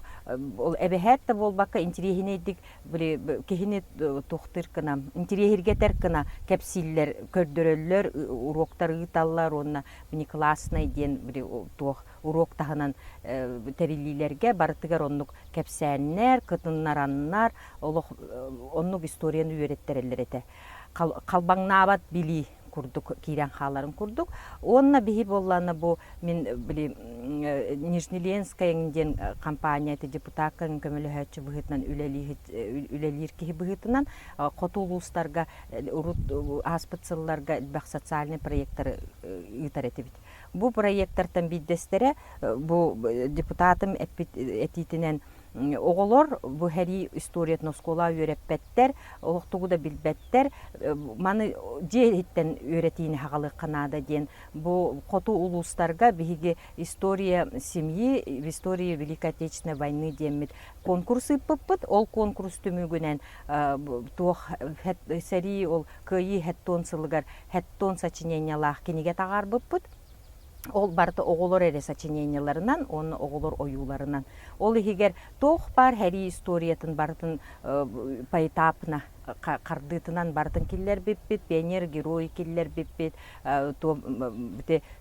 Speaker 6: ол эбэһээт да буолбакка интириэһинэйдик били киһини туохтуур гына интириэһиргэтэр гына кэпсииллэр, көрдөрөллөр, уруоктар ыыталлар уонна внеклассный диэн били туох уруок таһынан тэриллиилэргэ барытыгар оннук кэпсээннэр, кытыннараннар олох оннук историяны үөрэттэрэллэр этэ. Халбаҥнаабат билии курдук киирэн хааларын курдук. Уонна биһи буоллаана бу мин били Нижнеленская диэн компания это депутакка көмөлөһөөччү быһыытынан үлэлиир киһи быһыытынан хоту улуустарга урут ааспыт сылларга элбэх социальный проекттары ыытар этибит. Бу проекттартан биирдэстэрэ бу депутатым эппит этиитинэн оҕолор бу сэрии историятын оскуола үөрэппэттэр, олох тугу да билбэттэр, маны дьиэ иһиттэн үөрэтиини хаҕалыахха наада диэн бу хоту улуустарга биһиги история семьи в истории Великой Отечественной войны диэммит конкурс ыыппыппыт. Ол конкурс түмүгүнэн туох сэрии ол кыайыы хэттон сылыгар хэттон сочинениялаах кинигэ таҕаарбыппыт. Ол барыта оҕолор эрэ сочинениеларынан уонна оҕолор ойууларынан. Ол иһигэр туох баар сэрии историятын барытын поэтапно. хардыытынан барытын киллэрбиппит, пионер-герой киллэрбиппит,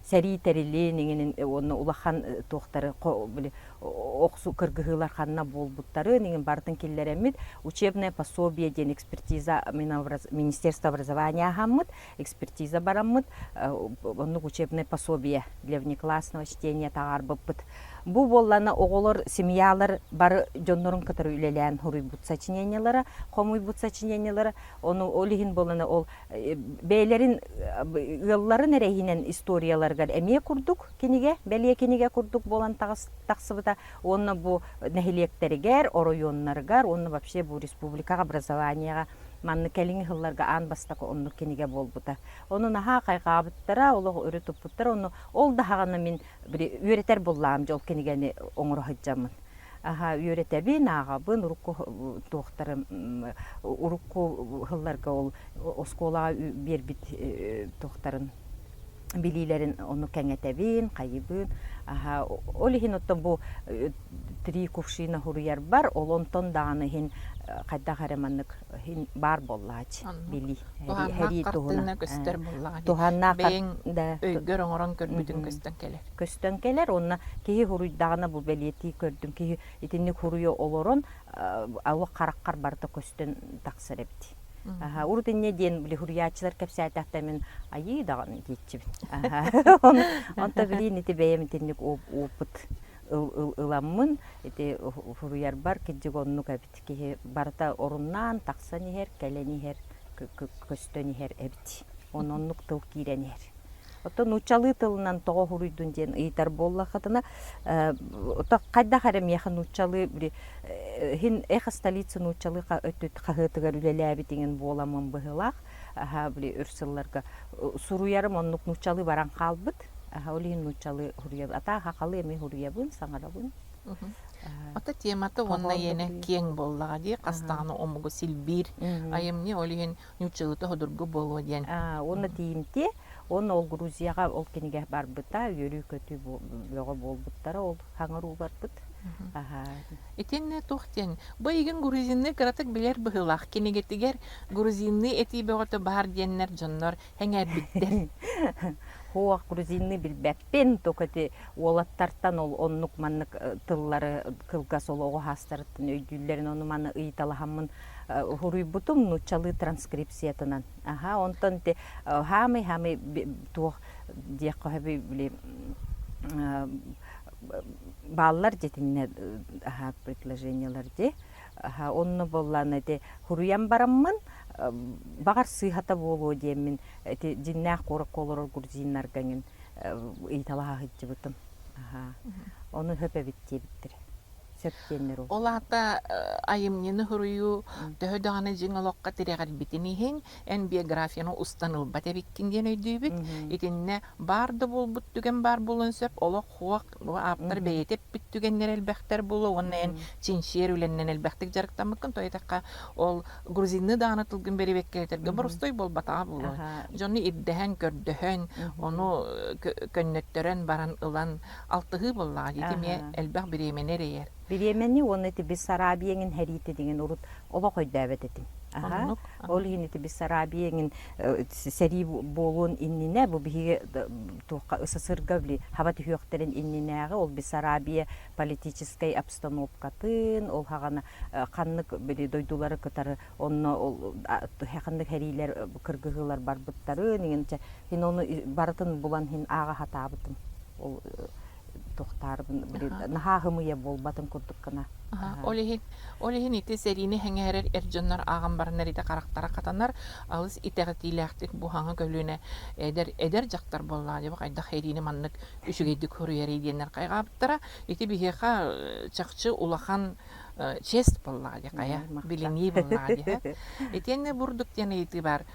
Speaker 6: сэрии тэрилин иҥинин уонна улахан туохтары били охсу кыргыһыылар ханна буолбуттарын иҥин барытын киллэрэммит учебное пособие диэн экспертиза Министерство образования аһаммыт экспертиза бараммыт оннук учебное пособие для внеклассного чтения таҕаарбыппыт. Бу буоллана оҕолор семьялар бары дьоннорун кытары үлэлээн суруйбут сочинениелара, хомуйбут сочинениелара, ону ол иһин буоллана ол бэйэлэрин ыалларын эрэ иһинэн историяларыгар эмиэ курдук кинигэ, бэлиэ кинигэ курдук буолан тахсыбыта уонна бу нэһилиэктэригэр, оройуоннарыгар уонна вообще бу республикаҕа образованиеҕа маннык кэлиҥҥи сылларга аан бастакы оннук кинигэ буолбута. Ону наһаа хайҕаабыттара, олох өрө туппуттара. Ону ол даһаҕана мин үөрэтэр буллаам дьол кинигэни оҥоро сылдьаммын. Аха үөрэтэбин, ааҕабын, урукку туохтары урукку сылларга ол оскуолаҕа биэрбит туохтарын билиилэрин ону кэҥэтэбин, хайыбын. Аха ол иһин оттон бу три кувшина суруйарбар ол онтон даҕаны иһин хайдах эрэ маннык иһин баар буоллаач билии
Speaker 1: Туһааннаах хартыына көстөр буоллаҕа
Speaker 6: туһааннаах
Speaker 1: бэйэҥ өйгөр оҥорон көрбүтүҥ көстөн кэлэр.
Speaker 6: Көстөн кэлэр уонна киһи суруйдаҕына бу бэлиэтии көрдүм киһи итинник суруйа олорон олох хараххар барыта көстөн тахсар эбит. Урут инньэ диэн били суруйааччылар кэпсээтэхтэр мин айыы даҕаны диэччибин. Онто билиин ити бэйэм итинник опыт ыламмын ити суруйарбар кырдьык оннук эбит киһи барыта оруннаан тахсан иһэр, кэлэн иһэр, көстөн иһэр эбит. Онон оннук тыл киирэн иһэр. Оттон нууччалыы тылынан тоҕо суруйдун диэн ыйытар буоллаххытына, хайдах эрэ миэхэ нууччалыы били иһин эхо столицы нууччалыы өттүт хаһыатыгар үлэлээбит иҥин буоламмын быһыылаах. Аһа били өр сылларга суруйарым оннук нууччалыы баран хаалбыт. Аһа ол иһин нууччалыы суруйабын. Атаа хахалыы эмиэ суруйабын, саҥарабын.
Speaker 1: Ото темата уонна иэнэ киэҥ буоллаҕа дии, хас даҕаны омугу силбиир айымньы, ол иһин нууччалыыта судургу буолуо диэн.
Speaker 6: Уонна тиийимтиэ, уонна ол Грузияҕа ол кинигэ барбыта, үөрүү-көтүү бөҕө буолбуттара, ол хаҥыруу барбыт.
Speaker 1: Итиннэ туох диэн, бу эйигин грузинныы кыратык билэр быһыылаах кинигэтигэр грузинныы этии бөҕөтө баар диэннэр дьоннор эҥээрбиттэр.
Speaker 6: Суох, грузинныы билбэппин, только ити уолаттартан ол оннук маннык тыллары кылгас ол оҕо саастарыттан өйдүүллэрин ону маны ыйыталаһаммын суруйбутум нууччалыы транскрипциятынан. Аха, онтон ити хаамый-хаамый туох диэххэ сөбүй били бааллар дьитиннэ аха предложениелар ди. Аха, онно буоллаана ити суруйан бараммын баҕар сыыһата буолуо диэммин ити дьиннээх куоракка олорор грузиннарга эҥин ыйыталаһа сылдьыбытым. Ону сөп эбит диэбиттэрэ. Сөп диэннэр ол.
Speaker 1: Ол аата айымньыны суруйуу төһө даҕаны дьиҥ олоххо тирэҕирбитин иһин эн биографияны устан ылбат эбиккин диэн өйдүүбүт. Итиннэ баар да буолбут түгэн баар буолуон сөп, олох хуох ааптар бэйэтэ эппит түгэннэр элбэхтэр буолуо уонна эн чинчийэр үлэннэн элбэхтик дьарыктаммыккын, то этэххэ ол грузинныы даҕаны тылгын бэрэбиэркэлэтэргэ боростуой буолбатаҕа буолуо. Дьону ирдэһэн, көрдөһөн, ону көннөттөрөн баран ылан алтыһыы буоллаҕа ити эмиэ элбэх бириэмэни эрэйэр.
Speaker 6: Бириэмэни уонна ити Бессарабия эҥин сэриитэ диҥин урут олох өйдөөбөт этим.
Speaker 1: Оннук.
Speaker 6: Ол иһин ити Бессарабия эҥин сэрии буолуон иннинэ бу биһиги туохха СССРга били хаба түһүөхтэрин иннинээҕи ол Бессарабия политическай обстановкатын, ол хаҕана ханнык били дойдулары кытары онно ол ханнык сэриилэр кыргыһыылар барбыттарын иҥин хин ону барытын булан хин ааҕа сатаабытым ол туохтаарбын били наһаа хымыйа буолбатын курдук гына.
Speaker 1: Ол иһин ол иһин ити сэриини сэҥээрэр эр дьоннор ааҕан бараннар ити харахтара хатанар алыс итэҕэтиилээхтик бу хаҥа көлүөнэ эдэр эдэр дьахтар буоллаҕа дии хайдах сэриини маннык үчүгэйдик суруйарый диэннэр хайҕаабыттара. Ити биһиэхэ чахчы улахан честь буоллаҕа дии хайа билинии буоллаҕа дии. Итиэннэ бурдук диэн ыйытыы баар.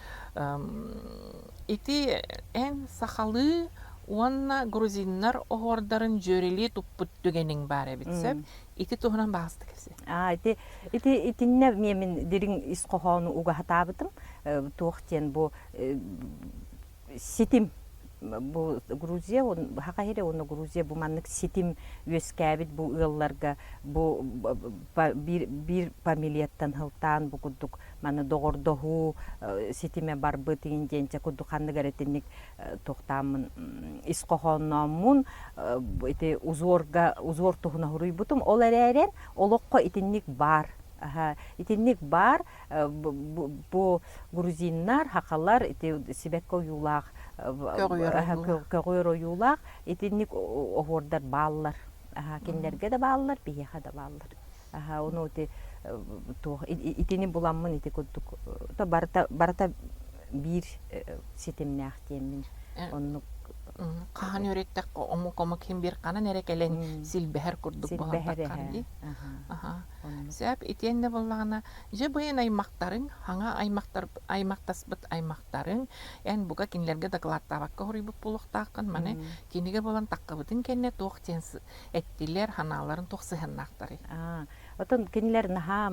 Speaker 1: Ити эн сахалыы уонна грузиннар оһуордарын дьүөрэлии туппут түгэниҥ баар эбит сөп. Ити туһунан баҕастык кэпсээ.
Speaker 6: Аа, ити ити итиннэ эмиэ мин дириҥ ис хоһоону угаһатаабытым. Туох диэн бу ситим. Бу Грузия, Саха сирэ уонна Грузия бу маннык ситим үөскээбит бу ыалларга бу биир, биир фамилияттан сылтаан бу курдук маны доҕордоһуу ситимэ барбыт иин диэн чэ курдук ханнык эрэ итинник туохтааммын ис хоһооннооммун ити узорга узор туһуна суруйбутум ол эрээрэн олоххо итинник баар итинник баар бу грузиннар хахалар ити сибэкки ойуулаах көҕүөр ойуулаах итинник оһуордар бааллар кинилэргэ да бааллар биһиэхэ да бааллар ону ити туох итини буламмын ити курдук то барыта барыта биир ситимнээх диэммин оннук
Speaker 1: хаһан үөрэттэххэ омук омук иһин биир ханан эрэ кэлэн силбэһэр курдук буолан таххар дии Сөп итиэннэ буоллаҕына дьэ быйын аймахтарыҥ хаҥа аймахтар аймахтаспыт аймахтарыҥ эн бука кинилэргэ дакылааттаабакка хоруйбут буолуохтааххын маны кинигэ буолан таххыбытын кэннэ туох диэн эттилэр санааларын туох сыһыаннаахтарый
Speaker 6: Отон кинилэр наһаа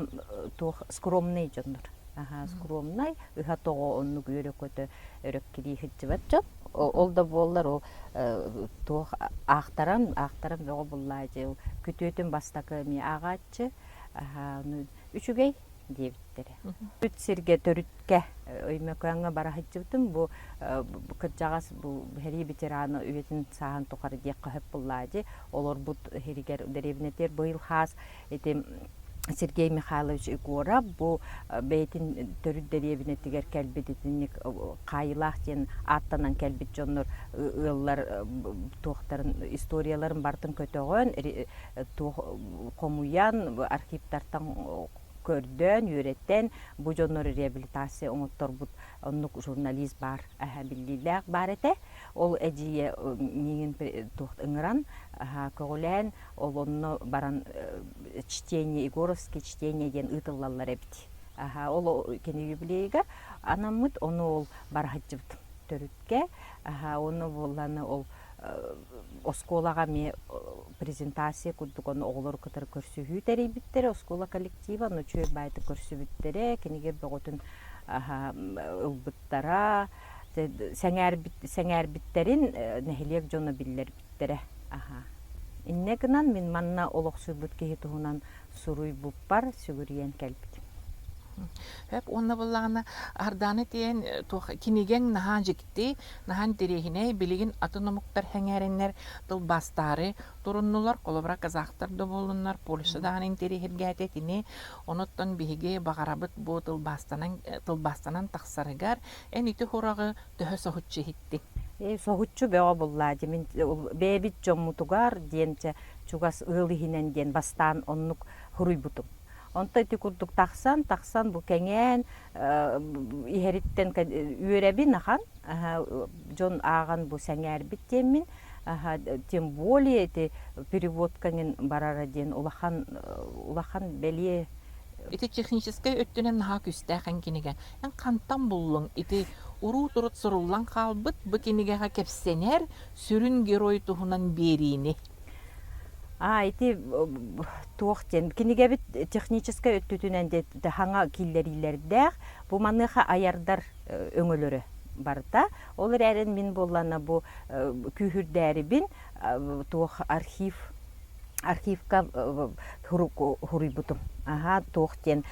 Speaker 6: туох скромный дьоннор. Аһаа скромнай, ыһа тоҕо оннук үөрэ-көтө өрөккирии сылдьыбат дьон. Ол да буоллар ол туох аахтаран, аахтаран бөҕө буллаа дьэ күтүөтүм бастакы эмиэ ааҕааччы. Аһаа ону үчүгэй диэбиттэрэ. Үт сиргэ төрүткэ Өймөкөөҥҥө бара сылдьыбытым. Бу кырдьаҕас бу сэрии ветерана үйэтин сааһын тухары диэххэ сөп буллаа дии. Олорбут сиригэр дэриэбинэтигэр быйыл хаас ити Сергей Михайлович Егоров бу бэйэтин төрүт дэриэбинэтигэр кэлбит итинник хаайыылаах диэн ааттанан кэлбит дьоннор ыаллар туохтарын историяларын барытын көтөҕөн туох хомуйан архивтартан көрдөөн үөрэтэн бу дьоннор реабилитация оҥотторбут оннук журналист баар биллиилээх баар этэ ол эдьиийэ миигин туох ыҥыран көҕүлээн ол онно баран чтение Егоровский чтение диэн ыытыллаллар эбит ол кини юбилейыгар анаммыт ону ол бара сылдьыбытым төрүткэ ону буолланы ол оскуолаҕа эмиэ презентация курдук ону оҕолору кытары көрсүһүү тэрийбиттэрэ оскуола коллектива ону үчүгэй баайдык көрсүбүттэрэ кинигэ бөҕөтүн ылбыттара сэҥээрбиттэрин нэһилиэк дьоно биллэрбиттэрэ Иннэ гынан мин манна олохсуйбут киһи туһунан суруйбуппар сүгүрүйэн кэлбитим.
Speaker 1: Хөп уонна буоллаҕына Ардааны тиэн туох кинигэҥ наһаа дьикти, наһаа интэриэһинэй, билигин атын омуктар сэҥээрэннэр тылбаастаары туруннулар, холобура казахтар да буоллуннар, Польша даҕаны интэриэһиргээтэ итини. Онуттан биһиги баҕарабыт бу тылбаастанан тылбаастанан тахсарыгар эн ити хураҕы төһө соһуччу иһиттиҥ?
Speaker 6: Соһуччу бөҕө буллаа дии мин бэйэбит дьоммутугар диэн чэ чугас ыал иһинэн диэн бастаан оннук суруйбутум. Онто ити курдук тахсан, тахсан бу кэҥээн иһэриттэн үөрэбин ахан дьон ааҕан бу сэҥээрбит диэммин тем более ити переводка эҥин барара диэн улахан улахан бэлиэ
Speaker 1: Ити техническэй өттүнэн наһаа күүстээх эн кинигэ. Эн хантан буллуҥ ити уруу-турут суруллан хаалбыт бу кинигэҕэ кэпсэнэр сүрүн герой туһунан биэриини?
Speaker 6: А ити туох диэн кинигэбит техническэй өттүтүнэн хаҥа киллэриилэрдээх бу маныаха айардар өҥөлөрө барыта. Ол эрээрин мин буоллана бу күүһүрдээрибин туох архив архивка хуруйбутум. Аха, туох диэн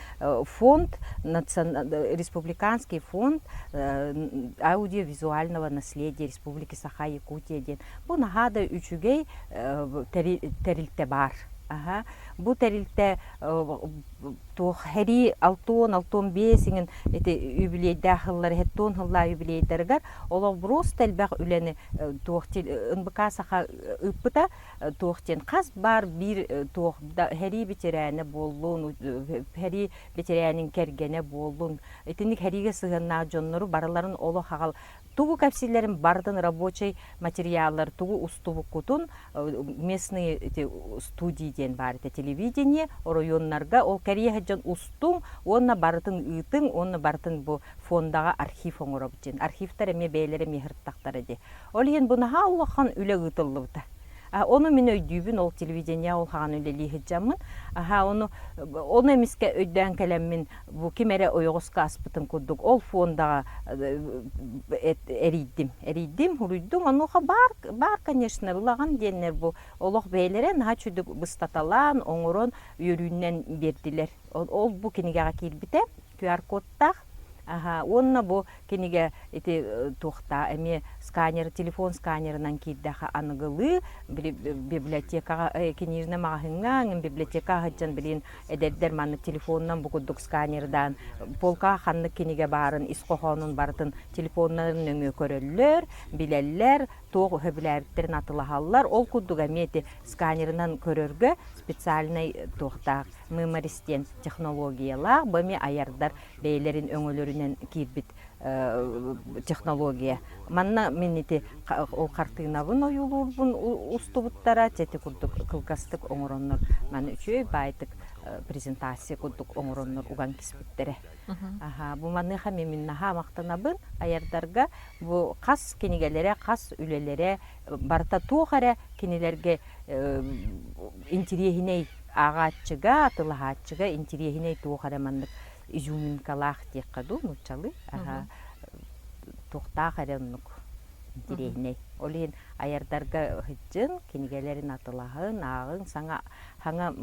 Speaker 6: фонд, республиканский фонд аудиовизуального наследия Республики Саха-Якутия диэн. Бу наһаа да үчүгэй тэрилтэ баар. Аха, бу тэрилтэ туох хэрии алтуон алтуон биэс иҥин ити юбилейдаах сыллар иһэттуон сыллаа юбилейдарыгар олох просто элбэх үлэни туох НБК Саха ыыппыта туох диэн хас баар биир туох да сэрии бэтэрээнэ буоллун, сэрии бэтэрээнин кэргэнэ буоллун, итинник сэриигэ сыһыаннаах дьоннору барыларын олох аҕал тугу кэпсииллэрин барытын рабочай материаллар тугу устубуккутун местные эти студии диэн баар этэ телевидение оройуоннарга ол кэрийэ сылдьан устуҥ уонна барытын ыытыҥ уонна барытын бу фондаҕа архив оҥоробут диэн архивтар эмиэ бэйэлэрэ эмиэ сырыттахтара дии ол иһин бу наһаа улахан үлэ ыытыллыбыта. Ону мин өйдүүбүн, ол телевидение ол хаҕан үлэлии сылдьаммын. Аха, ону ону эмискэ өйдөөн кэлэммин, бу ким эрэ ойоҕоско аспытын курдук, ол фондаҕа эрийдим. Эрийдим, хуруйдум. Онуоха баар, баар, конечно, ылаҕын диэннэр бу олох бэйэлэрэ наһаа үчүгдүк быстаталаан, оҥорон, үөрүүнэн биэрдилэр. Ол бу кинигэҕэ киирбитэ. QR-кодтаах. Аха, уонна бу кинигэ ити туохтаа эмиэ сканер, телефон сканерынан киирдэхэ аныгылыы библиотекаҕа книжный маҕаһыыҥҥа библиотека сылдьан билин эдэрдэр маннык телефонунан бу курдук сканердаан полкаҕа ханнык кинигэ баарын ис хоһоонун барытын телефоннарын нөҥүө көрөллөр, билэллэр, туох сөбүлээбиттэрин атылаһаллар. Ол курдук эмиэ ити сканерынан көрөргө специальнай туохтаах Меморис диэн технологиялаах, бу эмиэ айардар бэйэлэрин өҥөлөрүнэн киирбит технология. Манна мин ити ол хартыынабын ойуулуурбун устубуттара, ити курдук кылгастык оҥороннор, маны үчүгэй баайтык презентация курдук оҥороннор уган киспиттэрэ. Аха, бу маныаха мин наһаа махтанабын айардарга бу хас кинигэлэрэ, хас үлэлэрэ барыта туох эрэ кинилэргэ интириэһинэй ааҕааччыга, атылаһааччыга интириэһинэй туох эрэ маннык изюминкалаах диэххэ дуу, нууччалыы. Аха, туохтаах эрэ оннук интириэһинэй. Ол иһин айардарга сылдьын, кинигэлэрин атылаһын, ааҕыҥ, саҥа саҥа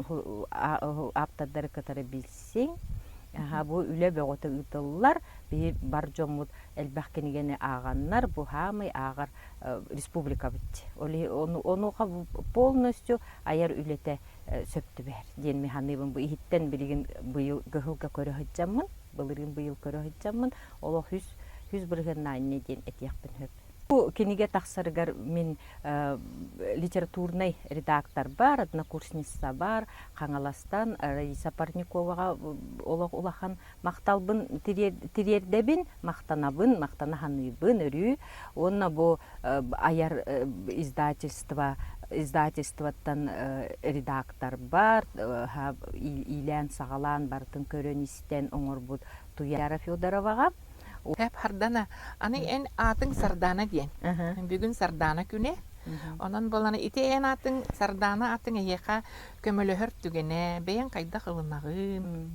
Speaker 6: ааптардары кытары билсиҥ. Аха, бу үлэ бөҕөтө ыытыллар. Биһи бар дьоммут элбэх кинигэни ааҕаннар, бу хаамый ааҕар республикабыт. Ол иһин онуоха полностью айар үлэтэ сөп түбэһэр диэн мин саныыбын. Бу иһиттэн билигин быйыл кыһылга көрө сылдьаммын, былырыын быйыл көрө сылдьаммын, олох үс үс бырыһыаннаах инньэ диэн этиэхпин сөп. Бу кинигэ тахсарыгар мин литературнай редактор бар, однокурсница бар, Хаҥаластан Раиса Парниковаҕа олох улахан махталбын тириэрдэбин, махтанабын, махтана саныыбын өрүү. Уонна бу айар издательство издательствоттан редактор бар, иилээн-саҕалаан барытын көрөн-истэн оҥорбут Туяра Федороваҕа.
Speaker 1: Эп Хардана, аны эн аатыҥ Сардаана диэн. Бүгүн Сардаана күнэ. Онон буолан ити эн аатыҥ Сардаана аатыҥ эйиэхэ көмөлөһөр түгэнэ, бэйэҥ хайдах ылынаҕын?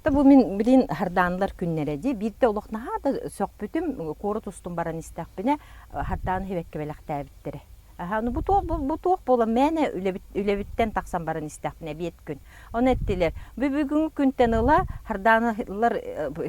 Speaker 6: Та бу мин билин Хардаанылар күннэрэ дии. Биирдэ олох наһаа да сөхпүтүм, куорат устун баран истэхпинэ, Хардааны хибэккэ бэлэхтээбиттэрэ. Аха, ну бу туох бу туох буолан мээнэ үлэбит үлэбиттэн тахсан баран истэхпинэ эбиэт күн. Ону эттилэр, бу бүгүҥҥү күнтэн ыла Хардаанылар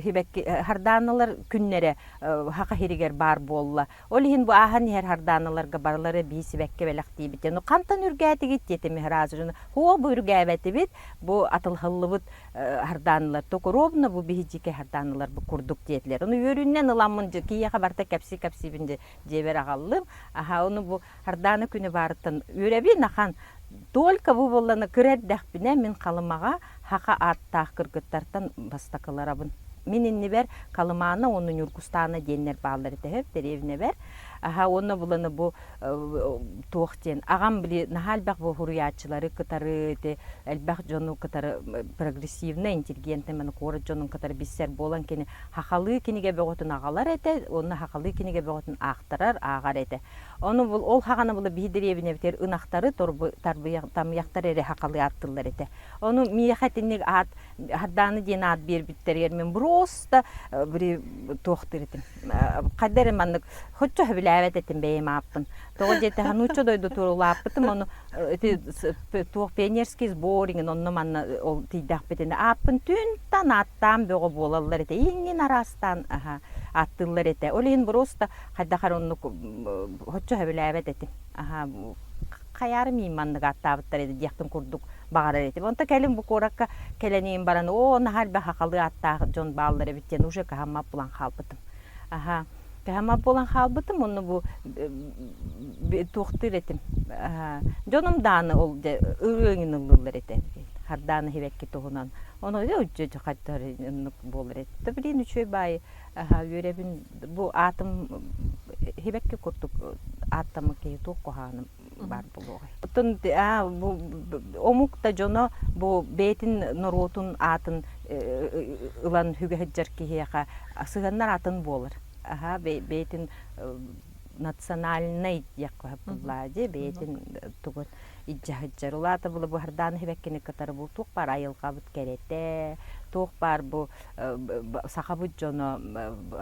Speaker 6: хибэкки Хардаанылар күннэрэ Хаха сиригэр баар буолла. Ол иһин бу ааһан иһэр Хардааналарга барылара биир сибэкки бэлэхтиибит. Ну хантан үргээтигит диэтим сразу Хуо бу үргээбэтибит, бу атылһыллыбыт Хардааналар только ровно бу биһи Хардааналар бу курдук диэтилэр. Ону үөрүүннэн ыламмын киһиэхэ барыта кэпси-кэпсиибин дьиэбэр аҕаллым. Аха ону бу Хардаана күнү баарыттан үөрэбин ахан только бу буоллана кыра эрдэхпинэ мин Халымаҕа Хаха ааттаах кыргыттартан бастакыларабын. Мин иннибэр Калымаана уонна Ньургустаана диэннэр бааллар этэ сөп дэриэбинэбэр. Аха уонна буланы бу туох диэн аҕам били наһаа элбэх бу суруйааччылары кытары ити элбэх дьону кытары прогрессивный интеллигентный маны куорат дьонун кытары билсэр буолан кини хахалыы кинигэ бөҕөтүн аҕалар этэ уонна хахалыы кинигэ бөҕөтүн аахтарар ааҕар этэ. Ону бул ол хаҕана була биһи дэриэбинэбитигэр ынахтары торбуйах тамыйахтар эрэ хахалыы ааттыыллар этэ. Ону миэхэ итинник аат Хардааны диэн аат биэрбиттэригэр мин просто били туохтуур этим. Хайда эрэ маннык хоччо сөбүлээбэт этим бэйэм ааппын. Тоҕо диэтэхэ нуучча дойдутугар улааппытым, ону ити туох пионерский сбор иҥин онно манна ол тиийдэхпитинэ ааппын түнтан ааттаан бөҕө буолаллар этэ. Иҥин араастаан ааттыыллар этэ. Ол иһин просто хайдах эрэ оннук хоччо сөбүлээбэт этим. Аха хайаары миин маннык ааттаабыттар этэ диэхпин курдук баҕарар этим. Онто кэлин бу куоракка кэлэн баран, оо, наһаа элбэх хахалыы ааттаах дьон бааллар эбит диэн уже кыһаммат буолан хаалбытым. Аха, кыһаммат буолан хаалбытым, онно бу туохтуур этим. Дьонум дааны ол дьэ ырыаҥын ыллыыллар этэ. Хардааны хибэкки туһунан. Ону хайдах оннук буолар этэ. Блин, үчүгэй баайы үөрэбин бу аатым хибэкки курдук ааттаммыт киһи туох куһаҕаным баар буолуоҕай. Оттон бу омук да дьоно бу бэйэтин норуотун аатын ылан үгэ сылдьар киһиэхэ сыһыаннар атын буолар. Аха бэйэтин. национальнай диэххэ буллаа дии бэйэтин тугун илдьэ сылдьар. Улаата була бу Сардаана Сибэккини кытары бу туох баар айылҕабыт кэрэтэ, туох баар бу сахабыт дьоно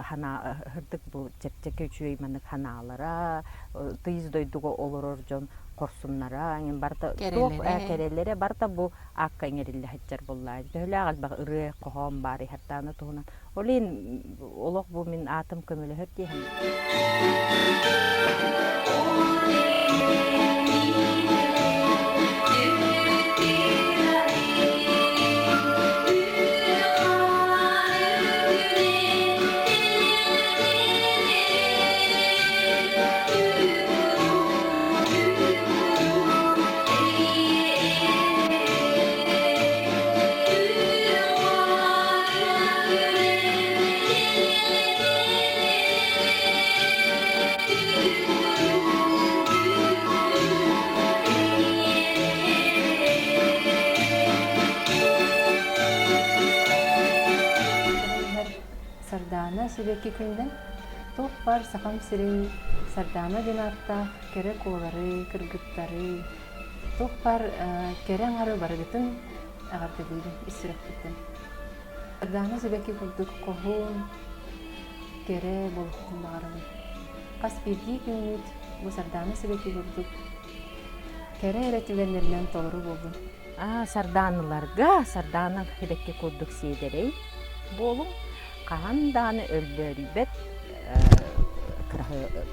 Speaker 6: хана сырдык бу чэпчэки үчүгэй маннык ханаалара, тыйыс дойдуга олорор дьон хорсуннара, барыта туох кэрэлэрэ барыта бу аакка иҥэриллэ сылдьар буоллаа. Төһөлөөх элбэх ырыа, хоһоон баар Сардаана туһунан. Ол иһин олох бу мин аатым көмөлөһөр диэһим.
Speaker 2: Сардаана сибэкки күнүнэн туох баар Сахам сирин Сардаана диэн ааттаах кэрэ куолары, кыргыттары, туох баар кэрэ аҥары барыгытын эҕэрдэлиибин ис сүрэхпиттэн. Сардаана сибэкки курдук хоһуун, кэрэ буолуохпун баҕарабын. Хас биирдии күҥҥүт бу Сардаана сибэкки курдук кэрэ эрэ түгэннэринэн толору буоллун.
Speaker 6: Аа, сардааныларга сардаана сибэкки курдук сиэдэрэй буолуҥ. Хаһан даҕаны өлбөөрүйбэт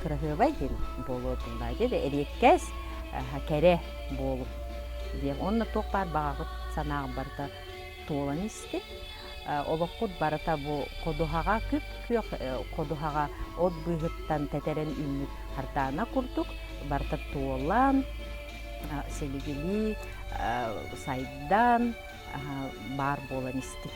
Speaker 6: кыраһыабай диэн буолуо буоллаа дии эриэккэс кэрэ буолуҥ диэн уонна туох баар баҕаҕыт санааҕыт барыта туолан истин олоххут барыта бу ходуһаҕа күп-күөх ходуһаҕа от быыһыттан тэтэрэн үүммүт хардаана курдук барыта туолан силигилии сайдан баар буолан истин.